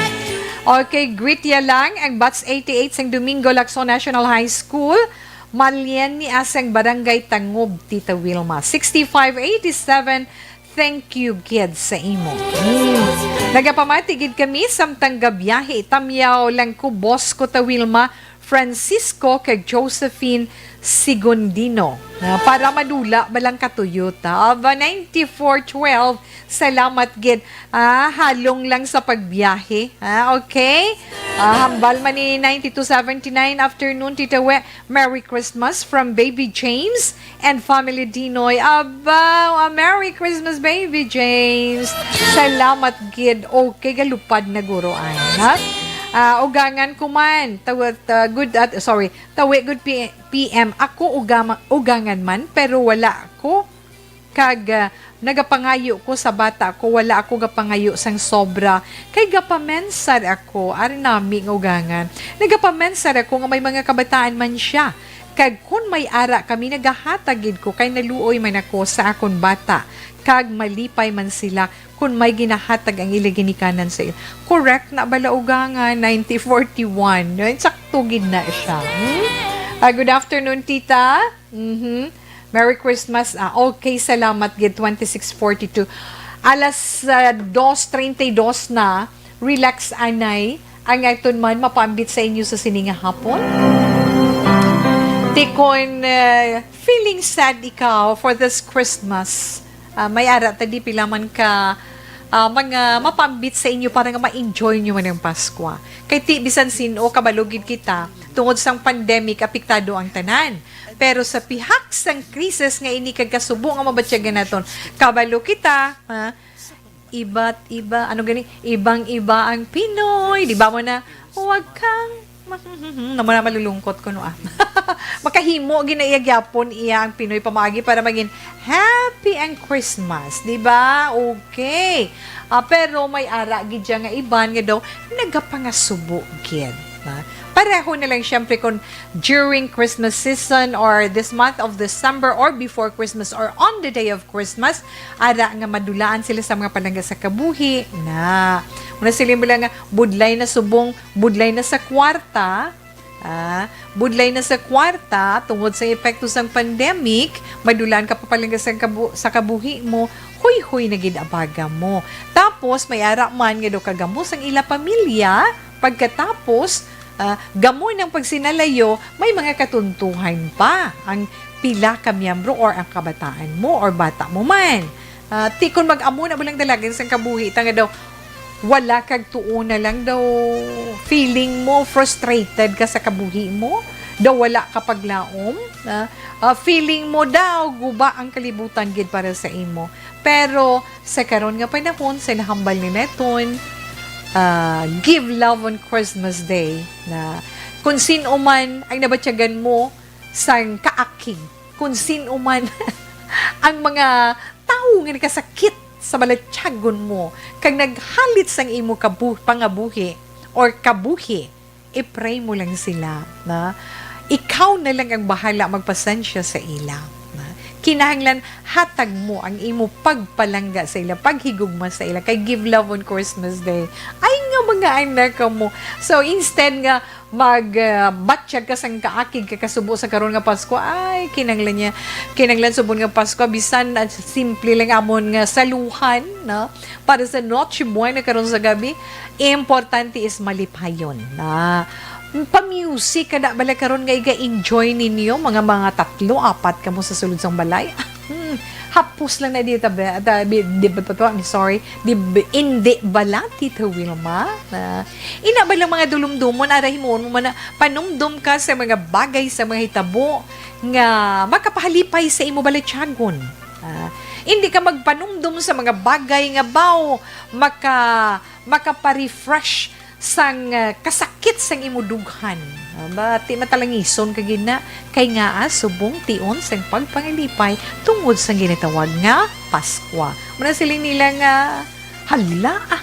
Okay, greet ya lang ang batch eighty-eight sang Domingo Lacson National High School. Malien ni asang Barangay Tangob, Tita Wilma. Sixty-five eighty-seven, thank you gid sa imo. Mm. Nagapamati gid kami samtang gabiyahe. Tamyaw lang ko, boss ko, ta Wilma, Francisco, kag Josephine Sigundino. Ah, para madula ba lang ka Toyota? Aba, ninety-four twelve, salamat gid. Ah, halong lang sa pagbiyahe. Ah, okay? Ah, hambal man ni ninety-two seventy-nine, afternoon, Tita We. Merry Christmas from Baby James and Family Dinoy. Aba, a Merry Christmas, Baby James. Salamat gid. Okay, galupad na guro, ay, ha? Ah, ugangan ko man. Tawa-, ta-, good at, sorry. Tawi good P-, P M. Ako ugama-, ugangan man, pero wala ako. Kag, ah, nagapangayo ko sa bata ko, wala ako gapangayo sang sobra. Kay gapamensar ako, ari nami nga ugangan. Nagapamensar ako nga may mga kabataan man siya. Kag kun may ara kami, nagahatag gid ko kay naluoy man ako sa akon bata. Kag malipay man sila kun may ginahatag ang ila ginikanan sa ila. Correct na bala, ugangan, nineteen forty-one. Sakto gid na siya. Hmm? Ah, good afternoon, tita. Mhm. Merry Christmas. Ah, okay, salamat gid, twenty-six forty-two. Alas, ah, dos treinta y dos na. Relax anay ang aton man mapaambit sa inyo sa sini nga hapon. Tikon, ah, feeling sad ikaw for this Christmas. Ah, may ara ta di pila man ka, ah, mga mapaambit sa inyo para nga ma-enjoy nyo man ang Paskwa. Kay ti bisan sin-o, kabalo gid kita, tungod sang pandemic, apektado ang tanan. Pero sa pihak sang krisis nga ini kag kasubo nga mabatyagan naton, kabalo kita, ha? Iba't iba, ano gani? Ibang-iba ang Pinoy. Di ba mo na, "Huwag kang ma-," na mo na malulungkot ko, no, ah. Makahimo, ginaiya gyapon iya ang Pinoy pamaagi para maging happy ang Christmas, di ba? Okay. Ah, pero may ara gid siya nga iban nga daw nagapangasubo gid. Ah, pareho na lang, syempre, kung during Christmas season or this month of December or before Christmas or on the day of Christmas, ara nga madulaan sila sa mga palangga sa kabuhi na. Muna sila mo lang nga, budlay na subong, budlay na sa kwarta, ah, budlay na sa kwarta tungod sa epekto sang pandemic, madulaan ka pa palangga sa, kabu-, sa kabuhi mo, huyhoy na gid abaga mo. Tapos, may ara man nga daw kagamo sang ila pamilya, pagkatapos, ah, gamo nang pagsinalayo, may mga katuntuhan pa ang pila ka miyembro or ang kabataan mo or bata mo man. Ah, ti kon mag-amo na mo lang dalagan sang kabuhi, ta nga daw, wala kag tuo na lang daw, feeling mo frustrated ka sa kabuhi mo, daw wala ka paglaom, ah, ah, feeling mo daw guba ang kalibutan gid para sa imo. Pero sa karon nga panahon, sa nahambal ni Neton, ah, give love on Christmas Day, na kung sin-o man ang nabatyagan mo sang kaakig, kung sin-o man ang mga tawo nga nakasakit sa balatyagon mo, kag naghalit sang imo kabu-, pangabuhi or kabuhi, i-pray mo lang sila, na ikaw na lang ang bahala magpasensya sa ila, na kinahanglan hatag mo ang imo pagpalangga sa ila, paghigugma sa ila, kay give love on Christmas Day. Ay nga mga anak mo. So, instead nga mag, ah, batyag ka sang kaakig kay kasubo sa karon nga Pasko, ay, kinahanglan niya, kinahanglan subon nga Pasko, bisan, ah, simple lang amon nga saluhan, no? Para sa Noche Buena karon sa gabi, importante is malipayon na pa-music ka na bala karon nga iga-enjoy ninyo, mga, mga tatlo, apat kamo sa sulod sang balay. Hmm, hapos lang na di ta ba, ta-, bi-, di ba, pa-, pa-, sorry, di ba, hindi bala, Tita Wilma? Na, ina ba lang mga dulumdumon, ara himuon mo man na panumdom ka sa mga bagay, sa mga hitabo nga makapahalipay sa imo balatyagon. Ah, hindi ka magpanumdom sa mga bagay nga baw maka-, makaparefresh sang, ah, kasakit sang imo dughan. Ah, ba, ti matalangison ka gid na, kay nga, ah, subong tion sang pagpangalipay tungod sang ginatawag nga Paskwa. Muna siling nila nga, "Hala, ah,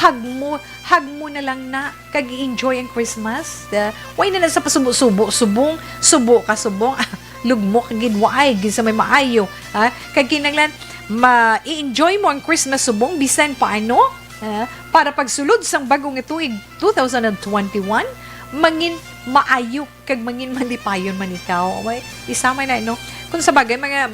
hagmo, hagmo na lang na, kag i-enjoy ang Christmas." Ah, why na na sa pasubo-subo, subong, subo ka, subong, ah, lugmo ka gid, waay gid sa may maayo, ha? Kag kinahanglan, ma-i-enjoy mo ang Christmas subong, bisan paano, ha? Para pagsulod sang bag-o nga tuig, two thousand and twenty-one, mangin maayo kag mangin malipayon man ikaw. Way, isa man na, no? Kung sa bagay, mga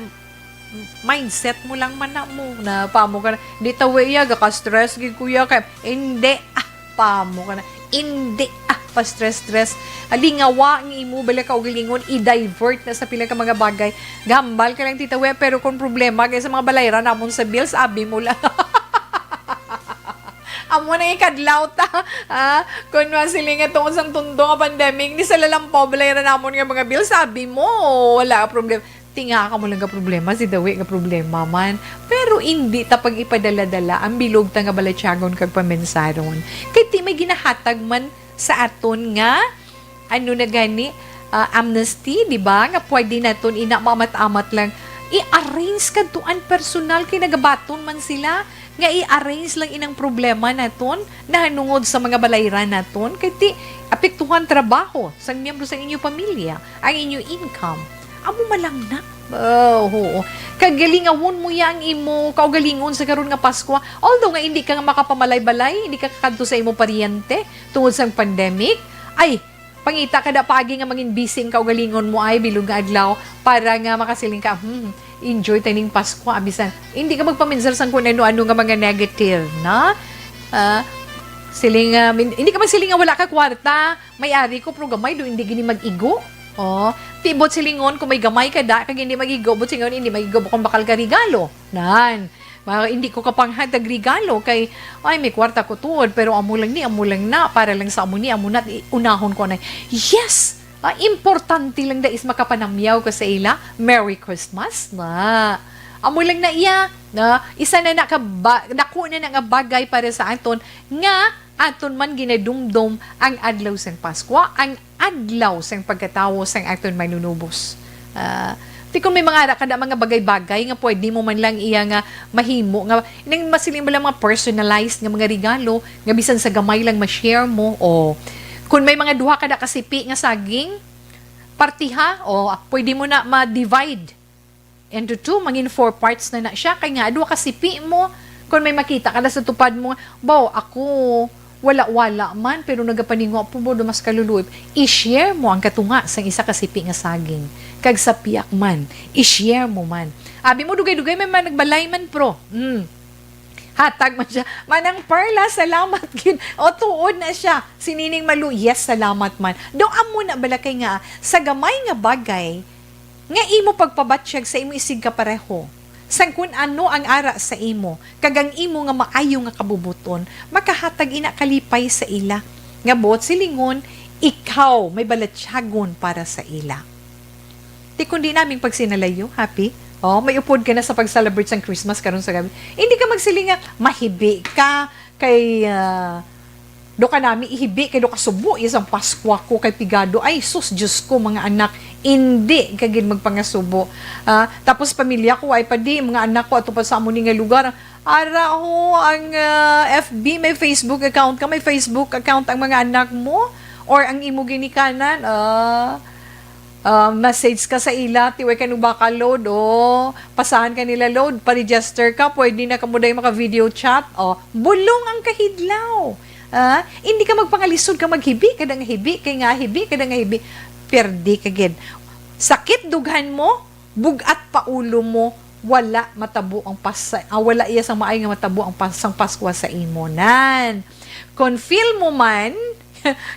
mindset mo lang man na mo, na pamo ka na, "Di ta, we, iya, gaka-stress gid ko, iya, kay," hindi, ah, pamo ka na, "Hindi, ah, pa-stress-stress." Ah, lingawa ang imo bala kaugalingon, i-divert na sa pila ka mga bagay. Gahambal ka lang, Tita We, pero kung problema kay sa mga balayran namon sa bills, abi mo lang. Amo na ikadlaw ta, ha? Kung masiling nga tungod sang tundo nga pandemic, ni sa lalampaw balay ra namon nga mga bills, sabi mo, wala ka problema. Tinga ka mo lang ka problema, si Dawi nga problema man. Pero indi ta pag ipadala-dala ang bilog ta nga balatyagon kag pamensaron. Kay ti may ginahatag man sa aton nga ano na gani, ah, amnesty, di ba? Nga pwede naton ina maamat-amat lang i-arrange kadto ang personal kay nagabaton man sila nga i-arrange lang inang problema naton nahanungod sa mga balayran naton kay ti apektuhan trabaho sang miyembro sang inyo pamilya, ang inyo income. Amo man lang na. Oh, oo. Kag lingawon mo ya ang imo kaugalingon sa karon nga Paskwa. Although nga hindi ka nga makapamalay-balay, hindi ka kakadto sa imo paryente tungod sang pandemic, ay, pangita ka da paagi nga mangin busy ang kaugalingon mo ay bilog nga adlaw para nga makasiling ka, "Hmm, enjoy ta ning Pasko," ah, bisan hindi ka magpaminsar sang kung ano-ano nga mga negative, na? Ah, siling, ah, min-, hindi ka magsiling nga wala ka kwarta, may ari ko, pero gamay do, hindi gini mag-igo. Oh, tibot silingon, kung may gamay ka da, kag hindi mag-igo, but silingon, hindi mag-igo, kung bakal ka regalo. Nan. Mga hindi ko kapanghatag regalo kay, ay, may kwarta ko tuod, pero amo lang ni, amo lang na, para lang sa amo ni, amo na, i-, unahon ko na. Yes! Ah, importante lang da is makapanamyaw ka sa ila. Merry Christmas na. Amo lang na iya, na isa na na ka ba-, dako na na nga bagay para sa aton nga aton man ginadumdom ang adlaw sang Paskwa, ang adlaw sang pagkatawo sang aton Manunubos. Ah, ti kung may mga ara ka na mga bagay-bagay nga pwede mo man lang iya nga mahimo, nga nang masiling mo lang mga personalized nga mga regalo nga bisan sa gamay lang ma-share mo, o kung may mga duha ka na kasipi nga saging, partiha, o pwede mo na ma-divide into two, mangin four parts na na siya. Kay nga, duha ka sipi mo, kung may makita ka na sa tupad mo, "Baw, ako, wala-wala man, pero nagapaningo po mo, mas kaluluoy." I-share mo ang katunga sang isa ka sipi nga saging. Kag sa piyak man, i-share mo man. Abi mo, dugay-dugay, may man nagbalay man, pro. Mm. Hatag man siya. Manang Perla, salamat gid. O, tuod na siya. Si Nining Malu, yes, salamat man. Do amo na bala kay nga, sa gamay nga bagay, nga imo pagpabatyag sa imo isig kapareho, sang kun ano ang ara sa imo, kag ang imo nga maayo nga kabubuton, makahatag ina kalipay sa ila. Nga buot silingon, ikaw may balatyagon para sa ila. Ti kundi naming pagsinalayo, happy? Oh, may upod ka na sa pag-celebrate sang Christmas karon sa gabi. Hindi ka magsiling nga, "Mahibi ka, kay, ah, do ka nami ihibi, kay do ka subo, isang Paskwa ko, kay pigado." Ay, sus, Diyos ko, mga anak, hindi ka gid magpangasubo. Ah, tapos pamilya ko, ay pa di, mga anak ko, ato pa sa amo ni nga lugar. Ara ho, ang, ah, F B, may Facebook account ka, may Facebook account ang mga anak mo? Or ang imo ginikanan? Ah, ah, message ka sa ila, ti way ka nubaka, load, o pasahan ka nila, load, pa-register ka, pwede na kamo day maka-video chat, o, bulong ang kahidlaw. Ah, hindi ka magpangalisod ka maghibi, kada nga hibi, kay nga hibi, kada nga hibi. Perdi ka gid. Sakit dughan mo, bugat pa ulo mo, wala matabo ang pas-, ah, wala iya sang maayo nga matabo ang pas-, sang Paskwa sa imo. Nan, kung feel mo man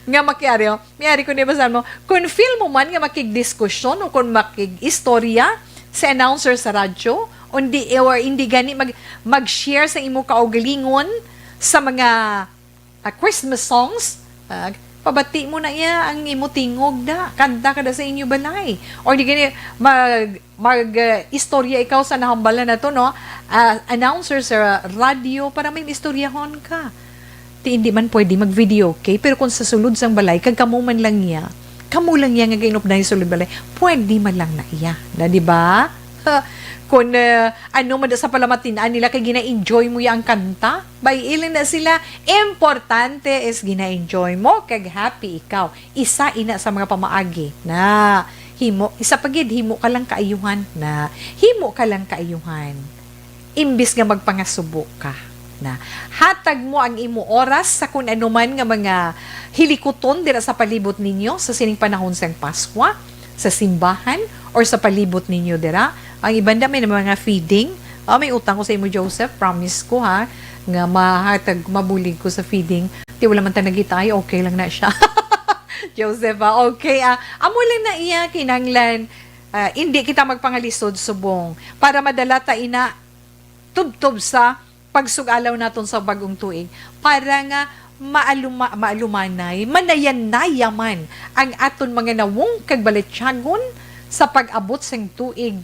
nga makiari, oh, miari ko ni basahan mo, kung feel mo man nga makigdiskusyon o kung makig-istorya sa announcer sa radyo, o hindi, or hindi gani mag, mag-share sa imo kaugalingon sa mga ah, Christmas songs, ah, pabati mo na iya ang imo tingog da. Kanta ka da sa inyo balay. Or di gani, mag, mag, ah, istorya ikaw sa nahambalan nato, no? Ah, announcer sa radyo para may istoryahon ka. Ti hindi man pwede mag-video, okay? Pero kung sa sulod sang balay, kag kamo man lang niya, kamo lang niya nga gainupdan sa sulod balay, pwede man lang na iya. Na, di ba? Kung, ah, ano man sa palamatin-an nila, kay gina-enjoy mo ya ang kanta, bay, ilin na sila. Importante is gina-enjoy mo, kag happy ikaw. Isa ina sa mga pamaagi na himo, isa pa gid, himo ka lang kaayuhan na. Himo ka lang kaayuhan. Imbis nga magpangasubo ka na. Hatag mo ang imo oras sa kun ano man nga mga hilikuton dira sa palibot ninyo sa sining panahon sang Paskwa, sa simbahan, or sa palibot ninyo dira. Ang iban da may mga feeding. Oh, may utang ko sa imo, Joseph. Promise ko, ha, nga mahatag, mabulig ko sa feeding. Ti wala man ta nagitay, okay lang na siya. Joseph, ah, okay, ah, amo lang na iya kinanglan. Ah, hindi kita magpangalisod subong para madala ta ina tubtob sa pagsugalaw naton sa bagong tuig, para nga maaluma-, maalumanay, manayanaya man ang aton mga nawong kag balatyagon sa pag-abot sang tuig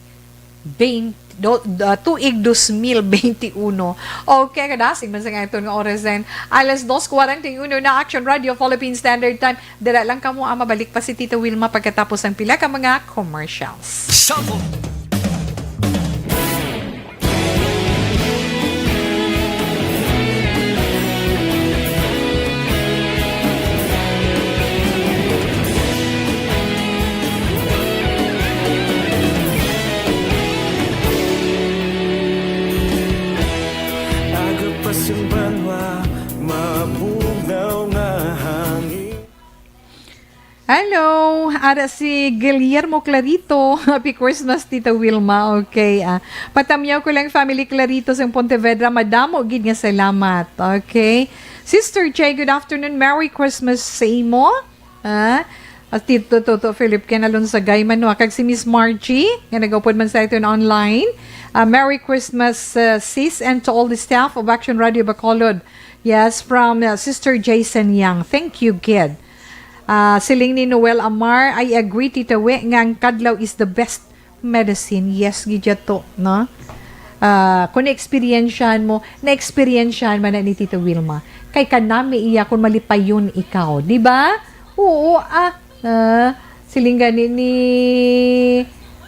twenty, do, do, tuig dos mil benti uno. Okay, kadasig man sa nga aton nga oras din. Alas dos kwarenta y uno na, Action Radio Philippine Standard Time. Dala lang kamo, ah, mabalik pa si Tita Wilma pagkatapos ang pila ka mga commercials. Shuffle. Agapas ang banwa, mabugnaw nga hangin. Hello, ara si Guillermo Clarito. Happy Christmas, Tita Wilma. Okay, ah, patamyaw ko lang, family Clarito sa Pontevedra. Madamo gid nga salamat. Okay. Sister J, good afternoon. Merry Christmas sa imo. Ah, at Tito Toto Philip Ken Alonsagay man, no? Kag si Miss Margie, nga nagaupod man sa iton online. Ah, Merry Christmas, ah, sis, and to all the staff of Action Radio Bacolod. Yes, from, uh, Sister Jason Yang. Thank you, gid. Ah, siling ni Noel Amar, "I agree, Tita We, nga ang kadlaw is the best medicine." Yes, gid ya to, no? Ah, kung na-experiensyahan mo, na-experiensyahan man na ni Tita Wilma. Kay kanami iya kung malipayon ikaw, di ba? Oo, ah, ah, siling gani ni,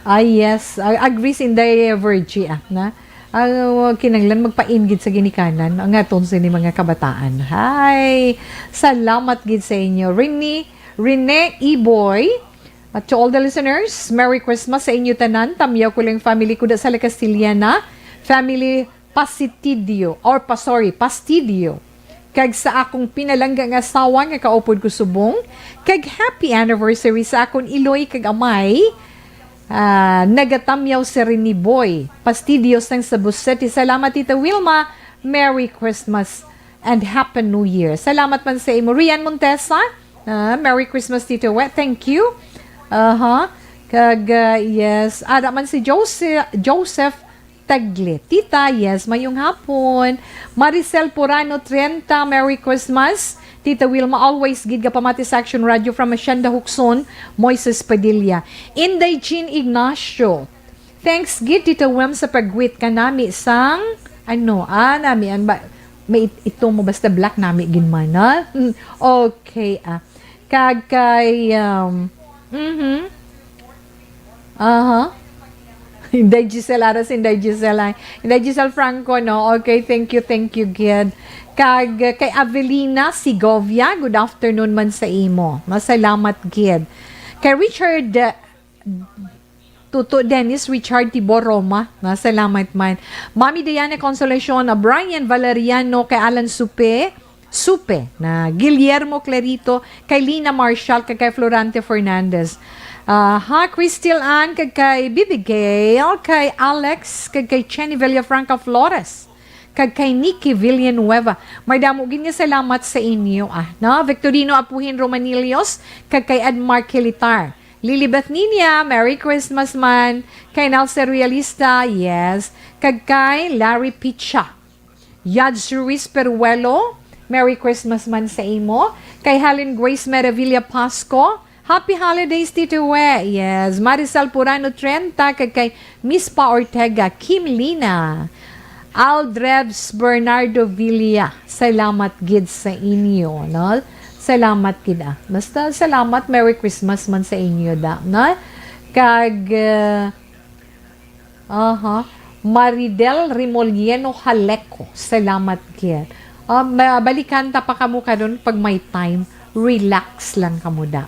ah, yes, ah, agree si Inday Virgie, ah, na, ah, kinahanglan magpainggit sa ginikanan ang aton sini mga kabataan. Hi! Salamat gid sa inyo. Rene, Rene Iboy, at to all the listeners, Merry Christmas sa inyo tanan. Tamyaw ko lang family ko da sa La Castellana. Family Pasitidio, or pa, sorry, Pastidio. Kag sa akong pinalangga nga asawa nga kaupod ko subong. Kag happy anniversary sa akon iloy kag amay. Ah, nagatamyaw si Rene Boy Pastidio sang Cebu City. Salamat, Tita Wilma. Merry Christmas and Happy New Year. Salamat man sa imo. Rian Montesa, ah, Merry Christmas, Tito Wet. Thank you. Aha. Kag, ah, yes, ara man si Jose-, Joseph Tagle. Tita, yes, mayong hapon. Maricel Purano, treinta, Merry Christmas. Tita Wilma, always gid gapamati sa Action Radio from Hacienda Huxon, Moises Padilla. Inday Jean Ignacio, thanks gid, Tita Wem, sa pag-greet kanami sang, ano, ah, nami, an ba, may it-, ito mo, basta black nami gid man, ha? Mm, okay, ah. Kag kay, um, mhm. Aha. Inday Giselle, ara si Inday Giselle, ay. Inday Giselle Franco, no? Okay, thank you, thank you, gid. Kag, uh, kay Avelina Segovia, good afternoon man sa imo. Masalamat, gid. Kay Richard, uh, Tuto Dennis Richard Tibor Roma, masalamat man. Mami Diana Consolacion, uh, Brian Valeriano, kay Alan Supe, Supe, na Guillermo Clarito, kay Lina Marshall, kag kay Florante Fernandez. Ah, ha, Crystal Ann, kag kay Bibi Gail, kay Alex, kag kay Chenny Villafranca Flores, kag kay Nikki Villanueva. May damo gid nga salamat sa inyo, ah, no? Victorino Apuhin Romanillos, kag kay Admar Kilitar. Lilibeth Ninia, Merry Christmas man. Kay Nalce Realista, yes. Kag kay Larry Picha. Yads Ruiz Peruelo, Merry Christmas man sa imo. Kay Helen Grace Meravilla Pasco, Happy Holidays, Tito We. Yes, Maricel Purano trenta, kag kay Miss Pa Ortega, Kim Lina. Aldrebs Bernardo Villa, salamat gid sa inyo, no? Salamat gid, ah. Basta salamat, Merry Christmas man sa inyo, da, no? Kag, uh, aha, Maridel Remolieno Haleco, salamat gid. Ah, ma-, balikan ta pa kamo karon pag may time, relax lang kamo, da.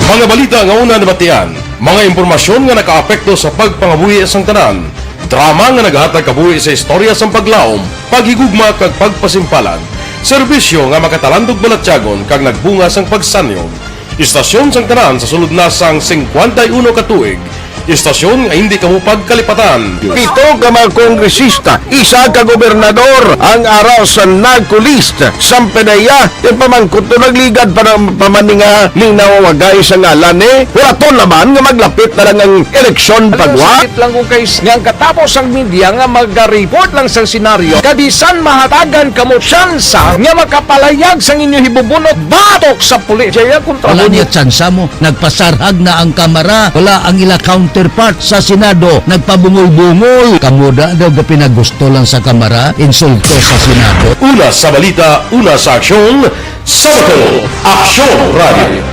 Mga balita nga una nabatian, mga impormasyon nga nakaapekto sa pagpangabuhi sang tanan, drama nga nagahatag kabuhi sa istorya sang paglaom, paghigugma kag pagpasimpalan, serbisyo nga makatalandog balatyagon kag nagbunga sang pagsanyog. Istasyon sang tanan sa sulod na sang singkwenta y uno ka tuig. Istasyon nga hindi kamo pagkalipatan. Pito ka mga kongresista, isa ka gobernador ang ara sa NAGCO list. Sang P D E A, yung pamangkot to nagligad pa ng pamaninga ning nawawagay sa ngalan, eh. Wala to naman nga maglapit na lang ang eleksyon. Alam mo, pagwa. Sakit lang kung kay s-, nga ang katapos ang media nga magareport lang sa senaryo. Kabisan mahatagan kamo tsansa nga makapalayag sang inyo hibubunot batok sa pulis. Jaya kontra. Wala mo niya tsansa mo. Nagpasarhag na ang Kamara. Wala ang ila counterpart sa Senado. Nagpabungol-bungol. Kamo da daw gapinagusto lang sa Kamara, insulto sa Senado. Una sa balita, una sa aksyon, sa Bacolod, Aksyon Radio.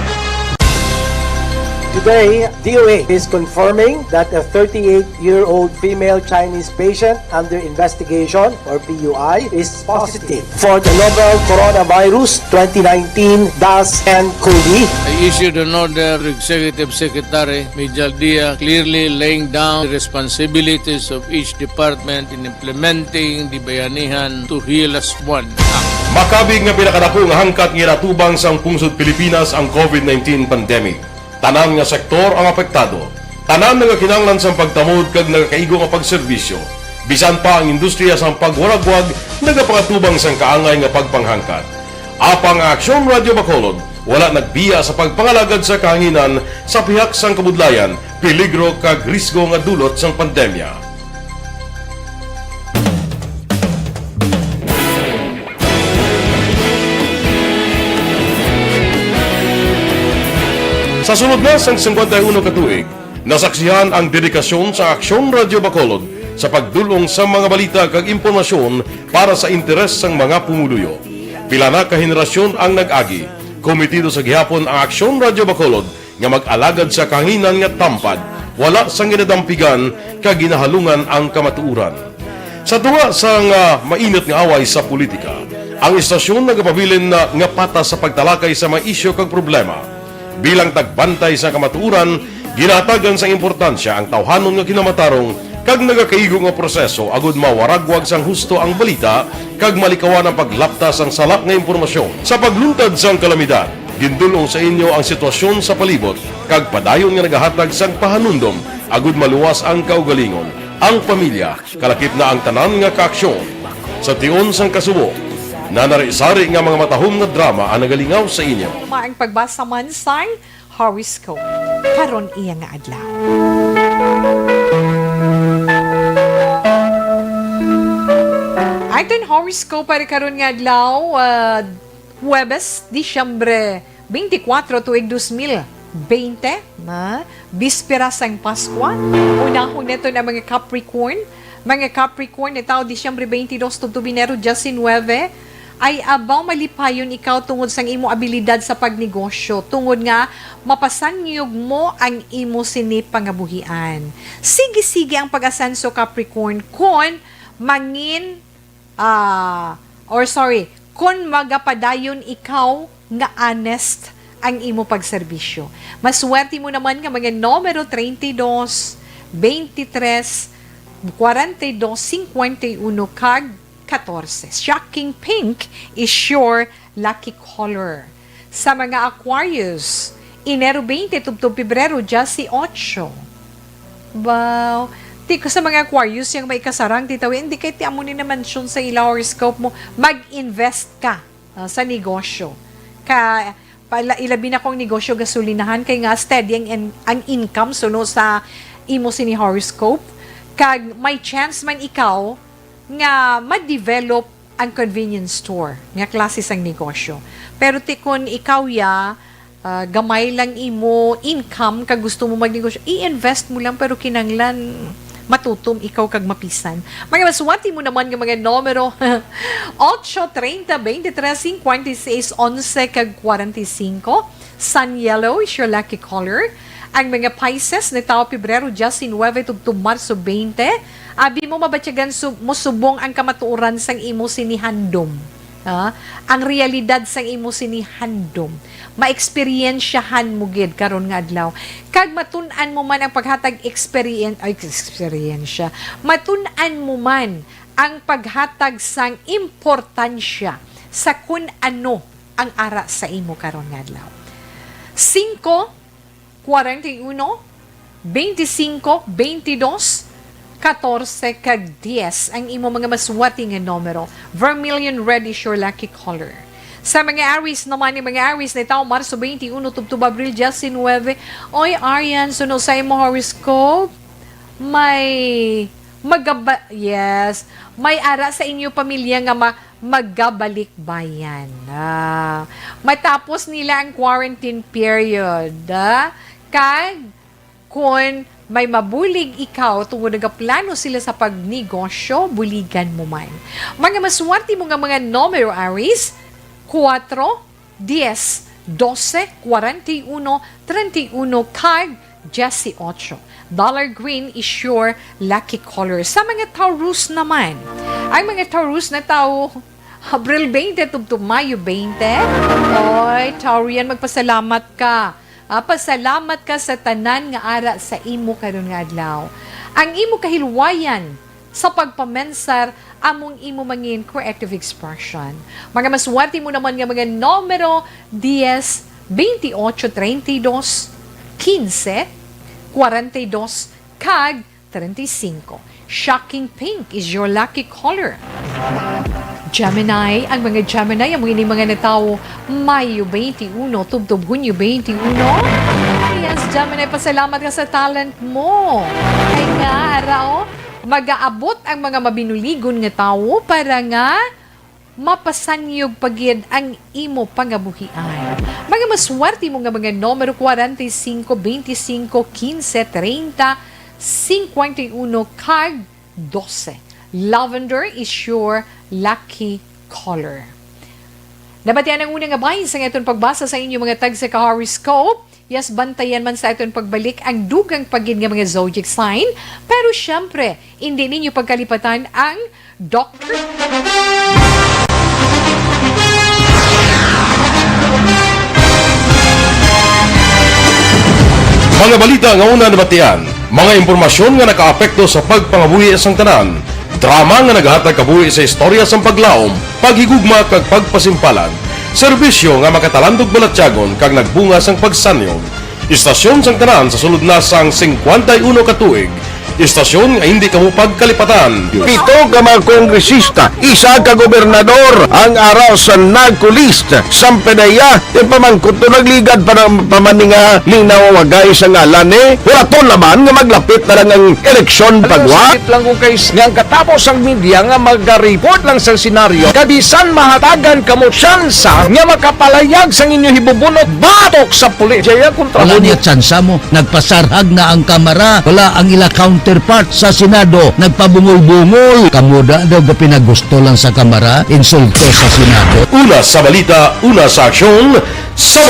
Today, D O A is confirming that a thirty-eight-year-old female Chinese patient under investigation, or P U I, is positive for the novel coronavirus twenty nineteen dash N cov. I issued an order to Executive Secretary Mijal Dia, clearly laying down the responsibilities of each department in implementing the Bayanihan to Heal Us One Act. Makabig nga pinakadako nga hangkat nga ginatubang sang pungsod Pilipinas ang covid nineteen pandemic. Tanan nga sektor ang apektado. Tanan nagakinahanglan sang pagtamod kag nagakaigo nga pagserbisyo. Bisan pa ang industriya sang pagwaragwag nagapangatubang sang kaangay nga pagpanghangkat. Apang ang Aksyon Radio Bacolod wala nagbiya sa pagpangalagad sa kahanginan sa pihak sang kabudlayan, peligro kag risgo nga dulot sang pandemya. Sa sulod na sang singkwenta y uno ka tuig, nasaksihan ang dedikasyon sa Aksyon Radio Bacolod sa pagdul-ong sa mga balita kag impormasyon para sa interes sang mga pumuluyo. Pila na ka henerasyon ang nag-agi. Komitido sa gihapon ang Aksyon Radio Bacolod nga mag-alagad sa kahanginan nga tampad, wala sang ginadampigan kag ginahalungan ang kamatuoran. Sa tunga sang, ah, mainit nga away sa politika, ang istasyon nagapabilin na nga patas sa pagtalakay sa mga isyu kag problema. Bilang tagbantay sa kamatuoran, ginahatagan sang importansya ang tawhanon nga kinamatarong kag nagakaigo nga proseso agud mawaragwag sang husto ang balita kag malikawan ang paglapta sang sala nga impormasyon. Sa pagluntad sang kalamidad, gindul-ong sa inyo ang sitwasyon sa palibot kag padayon nga nagahatag sang pahanumdom agud maluwas ang kaugalingon, ang pamilya, kalakip na ang tanan nga kaaksyon. Sa tion sang kasubo, nanari-sari nga mga matahom nga drama ang nagalingaw sa inyo. Maayong pagbasa man sang horoscope karon iya nga adlaw. Aton horoscope para karon nga adlaw, ah, Huwebes, Disyembre twenty-four, tuig dos mil bente, na bispera sang Paskwa. Unahon naton ang mga Capricorn. Mga Capricorn, nga tawo Disyembre twenty-dos tubtob Enero diecinueve, ay abaw malipayon ikaw tungod sang imo abilidad sa pagnegosyo, tungod nga mapasangyog mo ang imo sini pangabuhian. Sige-sige ang pag-asenso, Capricorn, kon mangin, ah, or sorry, kon magapadayon ikaw nga honest ang imo pagserbisyo. Maswerte mo naman nga mga numero treinta y dos, veintitrés, cuarenta y dos, cincuenta y uno, kag catorce. Shocking pink is your lucky color. Sa mga Aquarius, Enero twenty tubtob Pebrero dieciocho. Wow. Ti ko sa mga Aquarius yang may kasarang, Tita Wi, hindi kay ti amo ni na-mention sa ila horoscope mo, mag-invest ka, ah, sa negosyo. Ka, pala, ilabi na kung negosyo gasolinahan, kay nga steady ang, in-, ang income suno sa imo sini horoscope. Kag may chance man ikaw nga ma-develop ang convenience store nga klase sang negosyo. Pero ti kun ikaw ya, ah, gamay lang imo income kag gusto mo magnegosyo, i-invest mo lang, pero kinahanglan matutom ikaw kag mapisan. Mga maswerte mo naman nga mga numero, ocho, treinta, veintitrés, cincuenta y seis, once, kag cuarenta y cinco. Sun yellow is your lucky color. Ang mga Pisces, natawo Pebrero diecinuebe tubtob Marso twenty. Abi mo mabatyagan sub-, mo subong ang kamatuoran sang imo sini handom. Ah, ang realidad sang imo sini handom. Maeksperiensyahan mo gid karon nga adlaw. Kag matun-an mo man ang paghatag eksperien-, ay, eksperyensya. Matun-an mo man ang paghatag sang importansya sa kun ano ang ara sa imo karon nga adlaw. Cinco, cuarenta y uno, veinticinco, veintidós, catorce, kag diez ang imo mga maswerte nga numero. Vermilion red is your lucky color. Sa mga Aries naman, ni mga Aries na tawo Marso twenty-uno tubtob Abril diecinuebe. Oy, Arian, suno sa imo horoscope, may magaba-, yes, may ara sa inyo pamilya nga ma-, magabalikbayan. Ah, matapos nila ang quarantine period, ah, kag kun may mabulig ikaw tungod nagaplano sila sa pagnegosyo, buligan mo man. Mga maswerte mo nga mga numero, Aries, kuwatro, dies, dose, kwarenta y uno, treinta y uno, kag dieciocho. Dollar green is your lucky color. Sa mga Taurus naman, ang mga Taurus na tawo, Abril twenty tubtob Mayo twenty. Oy, Taurian, magpasalamat ka. Ah, pasalamat ka sa tanan nga ara sa imo karon nga adlaw. Ang imo kahilwayan sa pagpamensar among imo mangin creative expression. Mga maswerte mo naman nga mga numero dies, veintiocho, treinta y dos, quince, cuarenta y dos, kag treinta y cinco. Shocking pink is your lucky color. Gemini, ang mga Gemini, amo ini mga natawo Mayo twenty-uno tubtob Hunyo twenty-uno. Yes, Gemini, pasalamat ka sa talent mo. Kay nga, ara, oh, magaabot ang mga mabinuligon nga tawo para nga mapasanyog pa gid ang imo pangabuhian. Mga maswerte mo nga mga numero, kwarenta y cinco, veinticinco, quince, treinta, cincuenta y uno, kag doce. Lavender is your lucky color. Nabatian ang una nga bahin sa aton pagbasa sa inyo mga tagsa ka horoscope. Yes, bantayan man sa aton pagbalik ang dugang pa gid nga mga zodiac sign. Pero syempre, hindi ninyo pagkalipatan ang Doctor. Mga balita nga una nabatian, mga impormasyon nga nakaapekto sa pagpangabuhi sang tanan, drama nga naghatag kabuhi sa istorya sang paglaom, paghigugma kag pagpasimpalan, serbisyo nga makatalandog balatyagon kag nagbunga sang pagsanyog. Istasyon sang tanan sa sulod na sang singkwenta y uno ka tuig. Istasyon nga hindi kamo pagkalipatan. Pito ka mga kongresista, isa ka gobernador ang ara sa NARCO list. Sampanaya, ipamangkot to nagligad pa ng pamaninga ning nawawagay sa ngalan ni Horaton Laban nga maglapit na lang ang eleksyon pagwa. Sakit lang kung kay nga ang katapos ang media nga magaripot lang sa senaryo, kabisan mahatagan kamo tsansa nga makapalayag sang inyo hibubunot batok sa pulis. Jaya kontra Wala mo. Niya tsansa mo. Nagpasarhag na ang Kamara. Wala ang ila counterpart sa Senado. Nagpabungol-bungol. Kamo da daw ga pinagusto lang sa Kamara. Insulto sa Senado. Una sa balita, una sa aksyon, sa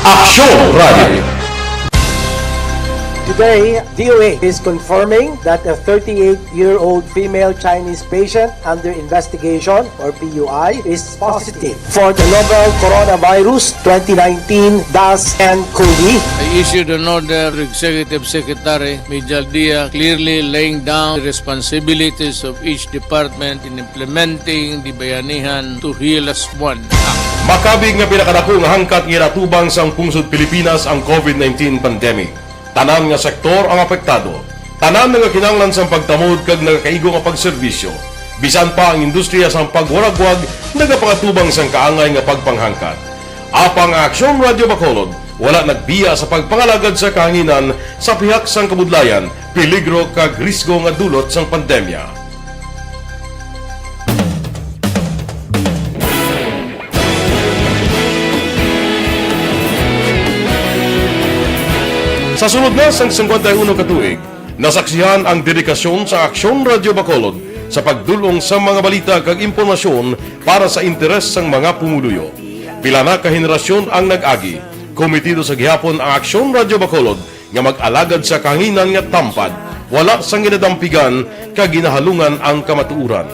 Aksyon Radio. Today, D O H is confirming that a thirty-eight-year-old female Chinese patient under investigation, or P U I, is positive for the novel coronavirus twenty nineteen dash N cov. I issued an order to Executive Secretary Mijal Dia, clearly laying down the responsibilities of each department in implementing the Bayanihan to Heal Us One Act. Makabig nga pinakadako nga hangkat nga ginatubang sang pungsod Pilipinas ang covid nineteen pandemic. Tanan nga sektor ang apektado. Tanan nagakinahanglan sang pagtamod kag nagakaigo nga pagserbisyo. Bisan pa ang industriya sang pagwaragwag nagapangatubang sang kaangay nga pagpanghangkat. Apang ang Aksyon Radyo Bacolod wala nagbiya sa pagpangalagad sa kahanginan sa pihak sang kabudlayan, peligro kag risgo nga dulot sang pandemya. Sa sulod na sang singkwenta y uno ka tuig, nasaksihan ang dedikasyon sa Aksyon Radyo Bacolod sa pagdul-ong sa mga balita kag impormasyon para sa interes sang mga pumuluyo. Pila na ka henerasyon ang nag-agi. Komitido sa gihapon ang Aksyon Radyo Bacolod nga mag-alagad sa kahanginan nga tampad, wala sang ginadampigan kag ginahalungan ang kamatuoran.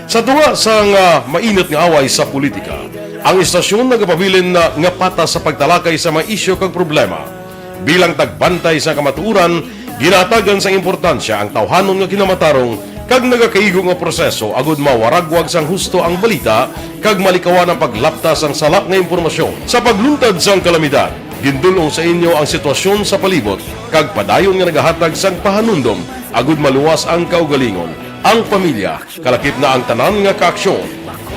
Sa tunga sang, ah, mainit nga away sa politika, ang istasyon nagapabilin na nga patas sa pagtalakay sa mga isyu kag problema. Bilang tagbantay sa kamatuoran, ginahatagan sang importansya ang tawhanon nga kinamatarong kag nagakaigo nga proseso agud mawaragwag sang husto ang balita kag malikawan ang paglapta sang sala nga impormasyon. Sa pagluntad sang kalamidad, gindul-ong sa inyo ang sitwasyon sa palibot kag padayon nga nagahatag sang pahanumdom agud maluwas ang kaugalingon, ang pamilya, kalakip na ang tanan nga kaaksyon.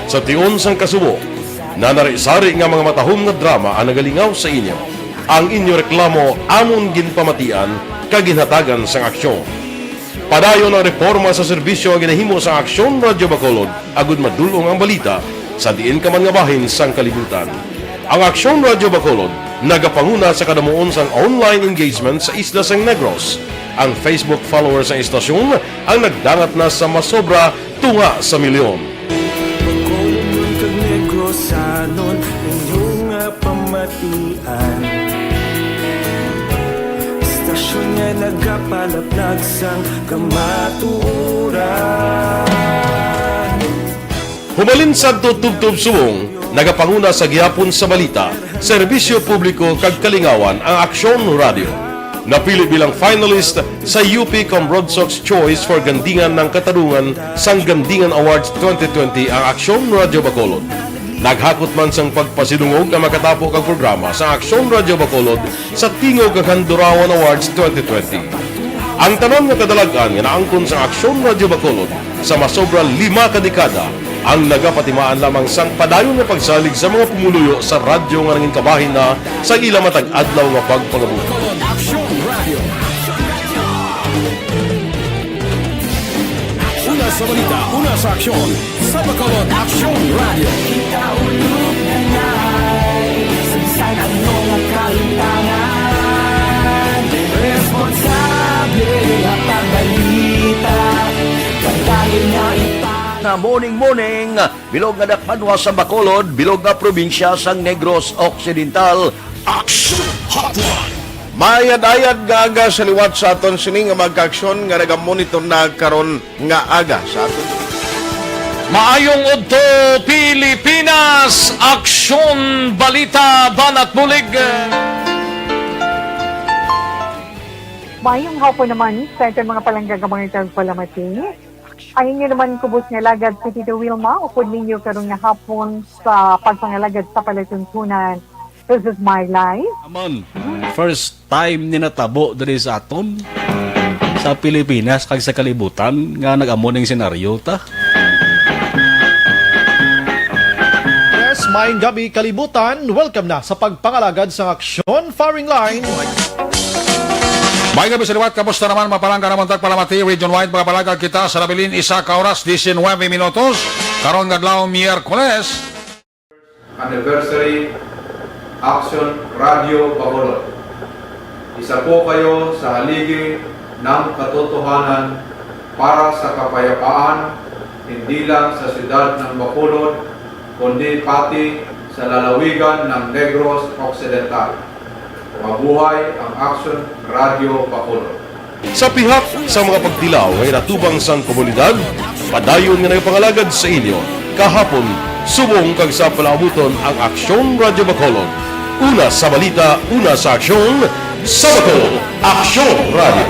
Sa tion sang kasubo, nanari-sari nga mga matahom nga drama ang nagalingaw sa inyo. Ang inyo reklamo amon ginpamatian kag ginhatagan sang aksyon. Padayon ang reporma sa serbisyo nga ginahimo sang Aksyon Radyo Bacolod agud madul-ong ang balita sa diin ka man nga bahin sang kalibutan. Ang Aksyon Radyo Bacolod nagapanguna sa kadamuon sang online engagement sa isla sang Negros. Ang Facebook followers sang istasyon ang nagdangat na sa masobra tunga sa milyon. Bacolodnon kag Negrosanon, inyo nga pamatian. Istasyon nga nagapalaplag sang kamatuoran. Hubalin sadto tubtob subong, nagapanguna sa gihapon sa balita, serbisyo publiko kag kalingawan ang Aksyon Radyo. Napili bilang finalist sa U P Comrod Sox Choice for Gandingan ng Katarungan sang Gandingan Awards twenty twenty ang Aksyon Radyo Bacolod. Naghakot man sang pagpasidungog ang makatapo kag programa sa Aksyon Radyo Bacolod sa Tingog kag Handurawan Awards twenty twenty. Ang tanan nga kadalag-an nga naangkon sa Aksyon Radyo Bacolod sa masobra lima ka dekada ang nagapatimaan lamang sang padayon nga pagsalig sa mga pumuluyo sa radyo nga nangin kabahin na sa ila matag adlaw nga pagpangabuhi. Aksyon Radyo. Una sa balita, una sa aksyon. Sa Bacolod, Aksyon Radyo. Kita ulog na ngay, sa bisan ano nga kalimtangan. Responsable nga pagbalita, pagdayon nga ipa- Nga morning, morning, bilog nga dakbanwa sa Bacolod, bilog nga probinsya sang Negros Occidental. Aksyon Hotline. Maayad-ayad nga aga sa liwat sa aton sini nga mga kaaksyon nga nagamonitor na karon nga aga sa aton. Maayong udto, Pilipinas! Aksyon, balita, banat bulig. Maayong hapon naman sa aton mga palangga nga mga tagpalamati. Ang inyo naman kubos nga alagad, si Tito Wilma, upod ninyo karon nga hapon sa pagpangalagad sa palatuntunan. This is my life. Aman, first time ni natabo diri sa aton, sa Pilipinas kag sa kalibutan nga nag-amo ning senaryo ta. Yes, maayong gabi, kalibutan. Welcome na sa pagpangalagad sang aksyon, firing line. Maayong gabi sa liwat, kamusta naman, mga palangga namon tagpalamati, region-wide, mga palangga kita sa nabilin, isa ka oras, diecinuebe minutos, karon nga adlaw, Miyerkules. Anniversary, Aksyon Radyo Bacolod. Isa po kayo sa haligi ng katotohanan para sa kapayapaan, hindi lang sa siyudad ng Bacolod, kundi pati sa lalawigan ng Negros Occidental. Mabuhay ang Aksyon Radyo Bacolod. Sa pihak sa mga pagtilaw nga ginatubang sang komunidad, padayon nga nagapangalagad sa inyo, kahapon, subong kag sa palaabuton ang Aksyon Radyo Bacolod. Una sa balita, una sa aksyon, sa Bacolod, Aksyon Radyo.